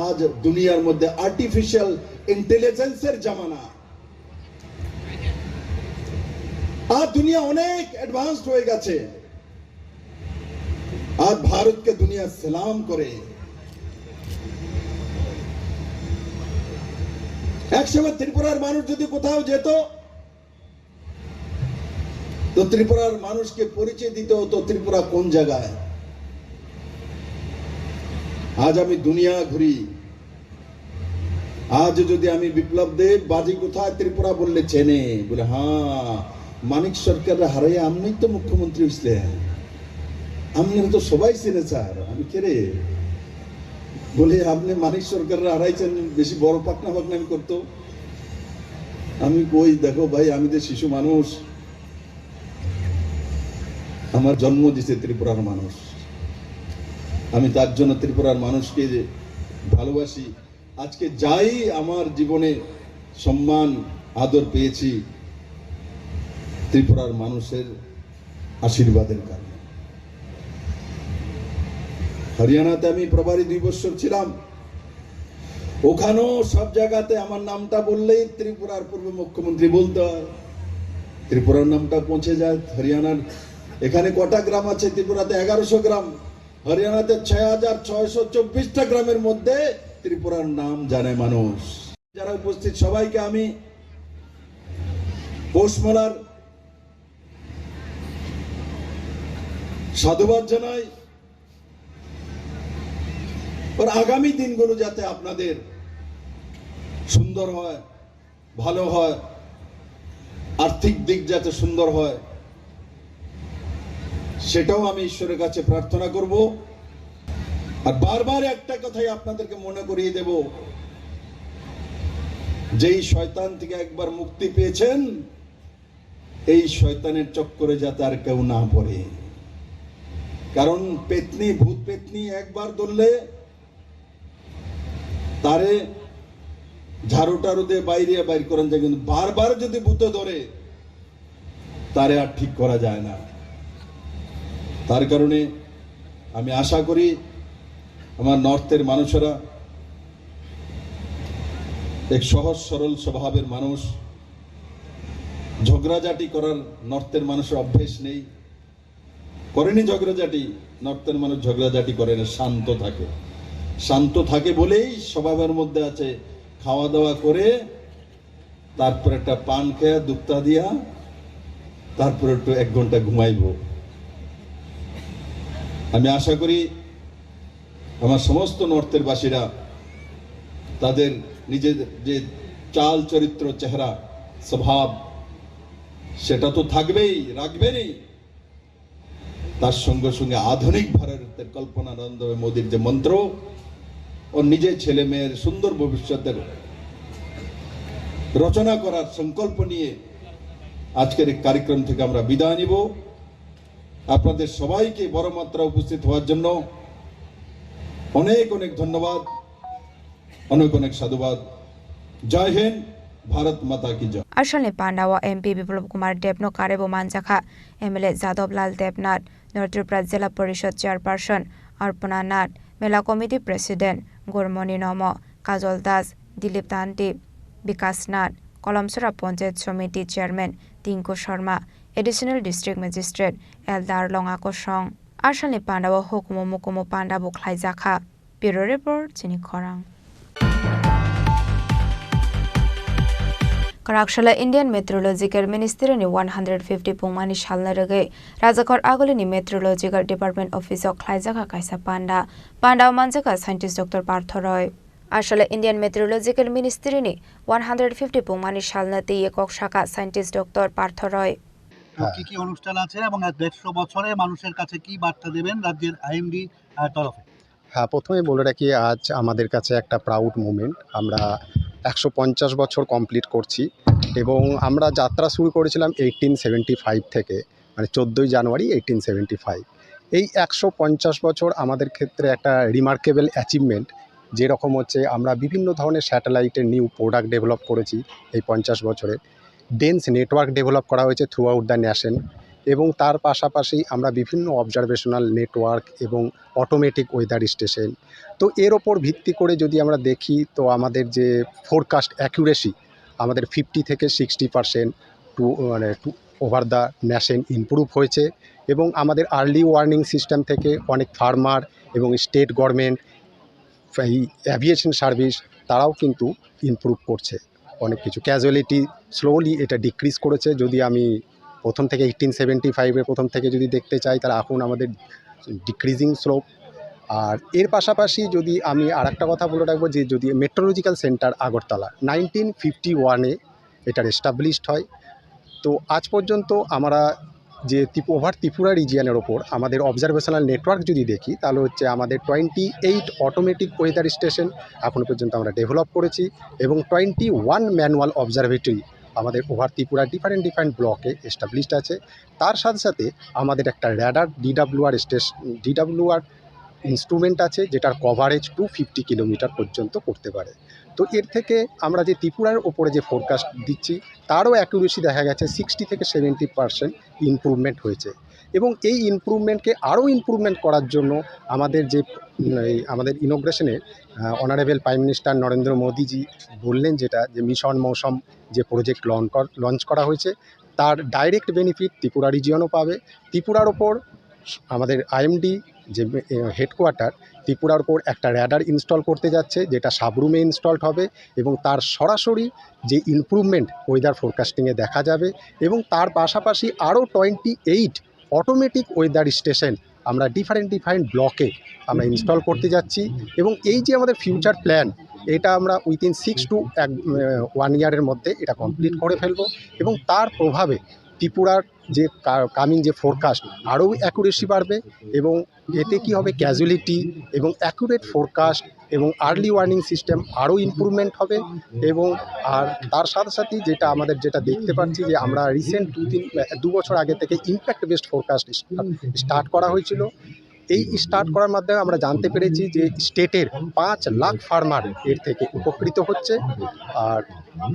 আজ দুনিয়ার মধ্যে আর্টিফিশিয়াল ইন্টেলিজেন্সের জামানা। আজ দুনিয়া অনেক অ্যাডভান্সড হয়ে গেছে। আজ ভারতকে দুনিয়া সালাম করে। একসময় ত্রিপুরার মানুষ যদি কোথাও যেত, তো ত্রিপুরার মানুষকে পরিচয় দিতে হতো ত্রিপুরা কোন জায়গায়। আজ আমি দুনিয়া ঘুরি, আজ যদি আমি বিপ্লব দেব বাজি কোথায় ত্রিপুরা বললে চেনে, বলে হ্যাঁ, মানিক সরকার হারাই আপনি তো মুখ্যমন্ত্রী হয়েছিলেন, আপনি তো সবাই চেনে স্যার, আমি কে রে? বলে, "আপনি মানিক সরকাররা হারাইছেন, বেশি বড় পাকনা পাকনামি করতো।" আমি কই, "দেখো ভাই, আমি তো শিশু মানুষ, আমার জন্ম দিছে ত্রিপুরার মানুষ, আমি তার জন্য ত্রিপুরার মানুষকে যে ভালোবাসি।" আজকে যাই আমার জীবনে সম্মান, আদর পেয়েছি ত্রিপুরার মানুষের আশীর্বাদের কারণে। হরিয়ানাতে আমি প্রভারী দুই বছর ছিলাম, ওখানেও সব জায়গাতে আমার নামটা বললেই ত্রিপুরার পূর্ব মুখ্যমন্ত্রী বলতে হয়, ত্রিপুরার নামটা পৌঁছে যায় হরিয়ানার। এখানে কটা গ্রাম আছে ত্রিপুরাতে? এগারোশো গ্রাম। হরিয়ানাতে ছয় হাজার ছয়শো চব্বিশটা গ্রামের মধ্যে ত্রিপুরার নাম জানে মানুষ। যারা উপস্থিত সবাইকে আমি পৌষ মেলার সাধুবাদ জানাই। আর আগামী দিনগুলো যাতে আপনাদের সুন্দর হয়, ভালো হয়, আর্থিক দিক যাতে সুন্দর হয়, সেটাও আমি ঈশ্বরের কাছে প্রার্থনা করব। আর বারবার একটা কথাই আপনাদেরকে মনে করিয়ে দেব, যেই শয়তান থেকে একবার মুক্তি পেয়েছেন, এই শয়তানের চক্করে যাতে আর কেউ না পড়ে। কারণ পেতনি, ভূত পেতনি একবার ধরলে তারে ঝাড়ু টাড়ু দিয়ে বাইরে বাইর করান যায়, কিন্তু বারবার যদি ভূতে ধরে, তারে আর ঠিক করা যায় না। তার কারণে আমি আশা করি আমার নর্থের মানুষেরা এক সহজ সরল স্বভাবের মানুষ, ঝগড়াঝাটি করার নর্থের মানুষের অভ্যেস নেই, করেনি ঝগড়াঝাটি। নর্থের মানুষ ঝগড়াঝাটি করে না, শান্ত থাকে। শান্ত থাকে বলেই স্বভাবের মধ্যে আছে, খাওয়া দাওয়া করে তারপর একটা পান খেয়া দুপ্তা দিয়া তারপর একটু এক ঘন্টা ঘুমাইব। আমি আশা করি আমার সমস্ত নর্থের বাসীরা তাদের নিজের যে চাল চরিত্র চেহারা স্বভাব সেটা তো থাকবেই, রাখবেনই, তার সঙ্গে সঙ্গে আধুনিক ভারতের কল্পনানন্দ মোদীর যে মন্ত্র, ও নিজের ছেলে মেয়ের সুন্দর ভবিষ্যতের রচনা করার সংকল্প নিয়ে আজকের এই কার্যক্রম থেকে আমরা বিদায় নিব। আপনাদের সবাইকে বড় মাত্রা উপস্থিত হওয়ার জন্য অনেক অনেক ধন্যবাদ, অনেক অনেক সাধুবাদ। জয় হিন্দ, ভারত মাতা কি জয়। Asalni pandao M P Biplop Kumar Debno karebo manjakha, M L A Jadab Lal Debnath, North Tripura Jila Porishad Chairperson Arpana Nath, Mela Committee President Gurmoni Nomo, Kajol Das, Dilip Tanti, Bikas Nath, Kolomsora Panchayat Samiti Chairman Tinku Sharma, Additional District Magistrate Eldar Longako Song. Asalni pandao hukumu mukumu panda bo khlaijakha. Bureau Report, chini khorang. Kwraksala Indian Meteorological Ministry ni one hundred fifty pungmani salna rwgwi Rajakhor Agulini Meteorological Department Office o khlaijakha kaisa panda. Panda o manjakha scientist Doctor Partho Roy. Asole Indian Meteorological Ministry ni one hundred fifty pungmani salna twiwi kok saka scientist Doctor Partho Roy. তো কি কি অনুষ্ঠান আছে এবং এক দেড়শো বছরে মানুষের কাছে কি বার্তা দেবেন রাজ্যের আইএমডি তরফে? হ্যাঁ, প্রথমে বলে রাখি, আজ আমাদের কাছে একটা প্রাউড মোমেন্ট। আমরা একশো পঞ্চাশ বছর কমপ্লিট করছি এবং আমরা যাত্রা শুরু করেছিলাম এইটিন সেভেন্টি ফাইভ থেকে, মানে চোদ্দোই জানুয়ারি এইটিন সেভেন্টি ফাইভ। এই একশো পঞ্চাশ বছর আমাদের ক্ষেত্রে একটা রিমার্কেবল অ্যাচিভমেন্ট, যেরকম হচ্ছে আমরা বিভিন্ন ধরনের স্যাটেলাইটের নিউ প্রোডাক্ট ডেভেলপ করেছি এই পঞ্চাশ বছরে। ডেন্স নেটওয়ার্ক ডেভেলপ করা হয়েছে থ্রু আউট দ্য নেশন এবং তার পাশাপাশি আমরা বিভিন্ন অবজারভেশনাল নেটওয়ার্ক এবং অটোমেটিক ওয়েদার স্টেশন। তো এর ওপর ভিত্তি করে যদি আমরা দেখি, তো আমাদের যে ফোরকাস্ট অ্যাকুরেসি আমাদের ফিফটি থেকে সিক্সটি পার্সেন্ট টু, মানে, to over the nation improve হয়েছে এবং আমাদের আর্লি ওয়ার্নিং সিস্টেম থেকে অনেক ফার্মার এবং স্টেট গভর্নমেন্ট, এই অ্যাভিয়েশন সার্ভিস, তারাও কিন্তু ইমপ্রুভ করছে অনেক কিছু। ক্যাজুয়ালিটি স্লোলি এটা ডিক্রিজ করেছে। যদি আমি প্রথম থেকে এইটিন সেভেন্টি ফাইভের প্রথম থেকে যদি দেখতে চাই, তাহলে এখন আমাদের ডিক্রিজিং স্লোপ। আর এর পাশাপাশি যদি আমি আর একটা কথা বলে রাখবো, যে যদি meteorological centre Agartala nineteen fifty ওয়ানে এটার এস্টাবলিশড হয়, তো আজ পর্যন্ত আমরা যে ত্রিপু-, ওভার ত্রিপুরা রিজিয়নের ওপর আমাদের অবজারভেশনাল নেটওয়ার্ক যদি দেখি, তাহলে হচ্ছে আমাদের twenty eight automatic weather station এখনও পর্যন্ত আমরা ডেভেলপ করেছি এবং টোয়েন্টি ওয়ান ম্যানুয়াল অবজারভেটরি আমাদের ওভার ত্রিপুরা ডিফারেন্ট ডিফারেন্ট ব্লকে এস্টাবলিশড আছে। তার সাথে সাথে আমাদের একটা র্যাডার ডিডাব্লিউআর স্টেশ-, ডিডাব্লিউআর ইনস্ট্রুমেন্ট আছে, যেটার কভারেজ টু ফিফটি কিলোমিটার পর্যন্ত করতে পারে। তো এর থেকে আমরা যে ত্রিপুরার ওপরে যে ফোরকাস্ট দিচ্ছি, তারও অ্যাকুরেসি দেখা গেছে সিক্সটি থেকে সেভেন্টি পার্সেন্ট ইমপ্রুভমেন্ট হয়েছে। এবং এই ইমপ্রুভমেন্টকে আরও ইমপ্রুভমেন্ট করার জন্য আমাদের যে, উম, এই আমাদের ইনোগ্রেশনে, আহ, অনারেবল প্রাইম মিনিস্টার নরেন্দ্র মোদীজি বললেন যেটা, যে মিশন মৌসুম যে প্রজেক্ট লঞ্চ কর-, লঞ্চ করা হয়েছে, তার ডাইরেক্ট বেনিফিট ত্রিপুরা রিজিয়নও পাবে। ত্রিপুরার ওপর আমাদের আইএমডি যে, এ, হেডকোয়ার্টার, ত্রিপুরার ওপর একটা র্যাডার ইনস্টল করতে যাচ্ছে, যেটা সাবরুমে ইনস্টলড হবে এবং তার সরাসরি যে ইমপ্রুভমেন্ট ওয়েদার ফোরকাস্টিংয়ে দেখা যাবে এবং তার পাশাপাশি আরও twenty eight automatic weather station আমরা ডিফারেন্ট ডিফারেন্ট ব্লকে আমরা ইনস্টল করতে যাচ্ছি। এবং এই যে আমাদের ফিউচার প্ল্যান, এটা আমরা উইথিন সিক্স টু এক, আহ, ওয়ান ইয়ারের মধ্যে এটা কমপ্লিট করে ফেলবো এবং তার প্রভাবে ত্রিপুরার যে কা-, কামিং যে ফোরকাস্ট, আরও অ্যাকুরেসি বাড়বে এবং এতে কি হবে, ক্যাজুয়ালিটি এবং অ্যাকুরেট ফোরকাস্ট এবং আর্লি ওয়ার্নিং সিস্টেম আরও ইমপ্রুভমেন্ট হবে। এবং আর তার সাথে সাথে যেটা আমাদের যেটা দেখতে পাচ্ছি যে আমরা রিসেন্ট দু তিন, দু বছর আগে থেকে ইম্প্যাক্ট বেসড ফোরকাস্ট স্টার্ট করা হয়েছিল। এই স্টার্ট করার মাধ্যমে আমরা জানতে পেরেছি যে স্টেটের পাঁচ লাখ ফার্মার এর থেকে উপকৃত হচ্ছে। আর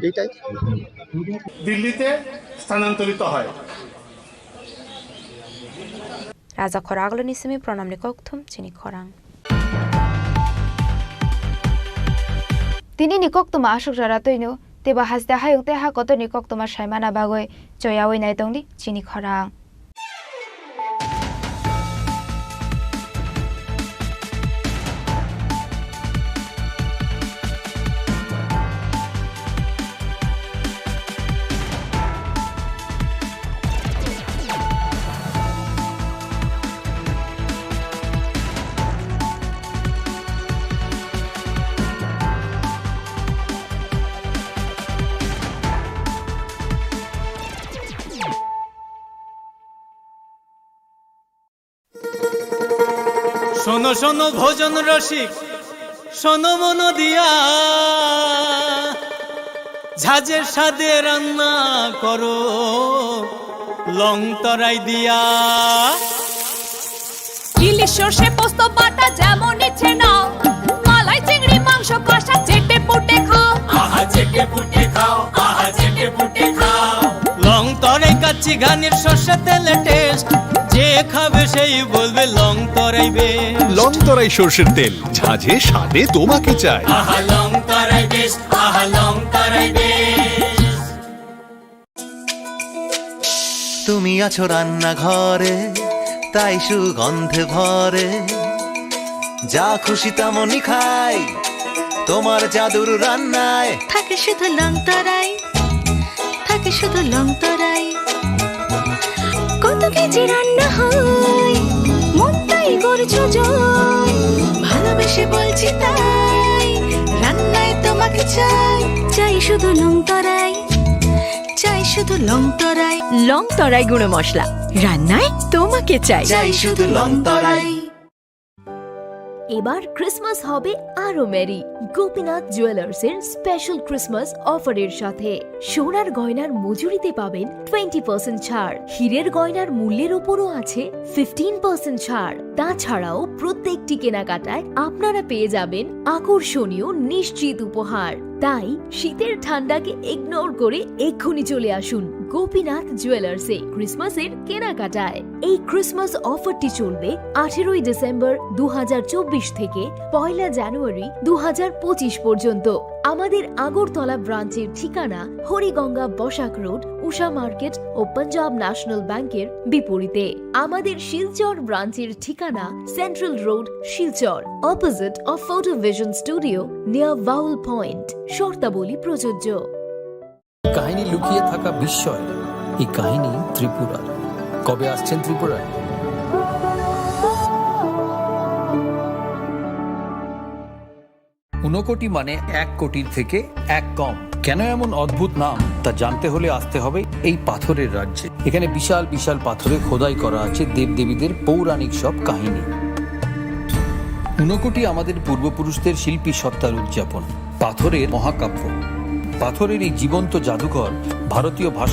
এইটাই। দিল্লিতে স্থানান্তরিত হয়। Raja khorang aguloni simi pranamni kokthum chini khorang. Tini ni koktuma aswk jora twino teibo haste hayung tei ha kotor ni koktuma saimana bagwi choyawi naitongdi chini khorang. শোনো শোনো ভোজন রসিক, শোনো মন দিয়া, ঝাঁঝে স্বাদে রান্না করো লং তরাই দিয়া। ইলিশ সর্ষে পোস্ত বাটা যেমন ইচ্ছে নাও, মালাই চিংড়ি মাংস কষা চেটে পুটে খাও। আহা চেটে পুটে খাও, আহা চেটে পুটে খাও। লং তরাই কাচ্চি ঘানির সর্ষে তেলে টেস্ট, যে খাবে সেই বলবে লং তরাই বেশ। লং তরাই সর্ষের তেল, ঝাঁঝে স্বাদে তোমাকে চাই। আহা লং তরাই বেশ, আহা লং তরাই বেশ। তুমি আছো রান্নাঘরে, তাই সুগন্ধে ভরে। যা খুশি তেমনই খাই, তোমার জাদুর রান্নায়। থাকে শুধু লং তরাই, থাকে শুধু লং তরাই। কত কেজি রান্না হয়, মনটাই করছো জয়। ভালোবেসে বলছি তাই, রান্নায় তোমাকে চাই। চাই শুধু লং তরাই, চাই শুধু লং তরাই। লং তরাই গুঁড়ো মশলা, রান্নায় তোমাকে চাই। চাই শুধু লং তরাই। এবার ক্রিসমাস হবে আরো মেরি গোপীনাথ জুয়েলার্স এর স্পেশাল ক্রিসমাস অফারের সাথে। সোনার গয়নার মজুরিতে পাবেন টোয়েন্টি পার্সেন্ট ছাড়, হীরের গয়নার মূল্যের ওপরও আছে ফিফটিন পার্সেন্ট ছাড়। তাছাড়াও প্রত্যেকটি কেনাকাটায় আপনারা পেয়ে যাবেন আকর্ষণীয় নিশ্চিত উপহার। তাই শীতের ঠান্ডাকে ইগনোর করে এক্ষুনি চলে আসুন গোপীনাথ জুয়েলার্সে ক্রিসমাসের কেনাকাটায়। এই ক্রিসমাস অফারটি চলবে আঠেরোই ডিসেম্বর দু হাজার চব্বিশ থেকে পয়লা জানুয়ারি দু হাজার পঁচিশ পর্যন্ত। আমাদের আগরতলা ব্রাঞ্চের ঠিকানা হরিগঙ্গা বসাক রোড, উষা মার্কেট ও পাঞ্জাব ন্যাশনাল ব্যাংকের বিপরীতে। আমাদের শিলচর ব্রাঞ্চের ঠিকানা central road, Silchar, opposite of photo vision studio, near Bhaul point. শর্তাবলী প্রযোজ্য। কাহিনী লুকিয়ে থাকা বিস্ময়, এই কাহিনী ত্রিপুরার। কবে আসছেন ত্রিপুরায়? ঊনকোটি মানে এক কোটির থেকে এক কম। কেন এমন অদ্ভুত নাম, তা জানতে হলে আসতে হবে এই পাথরের রাজ্যে। এখানে বিশাল বিশাল পাথরে খোদাই করা আছে দেবদেবীদের পৌরাণিক সব কাহিনী। ঊনকোটি আমাদের পূর্বপুরুষদের শিল্পী সত্তার উদযাপন, পাথরের মহাকাব্য। পাথরের এই জীবন্ত জাদুঘর ভারতীয় ভাষা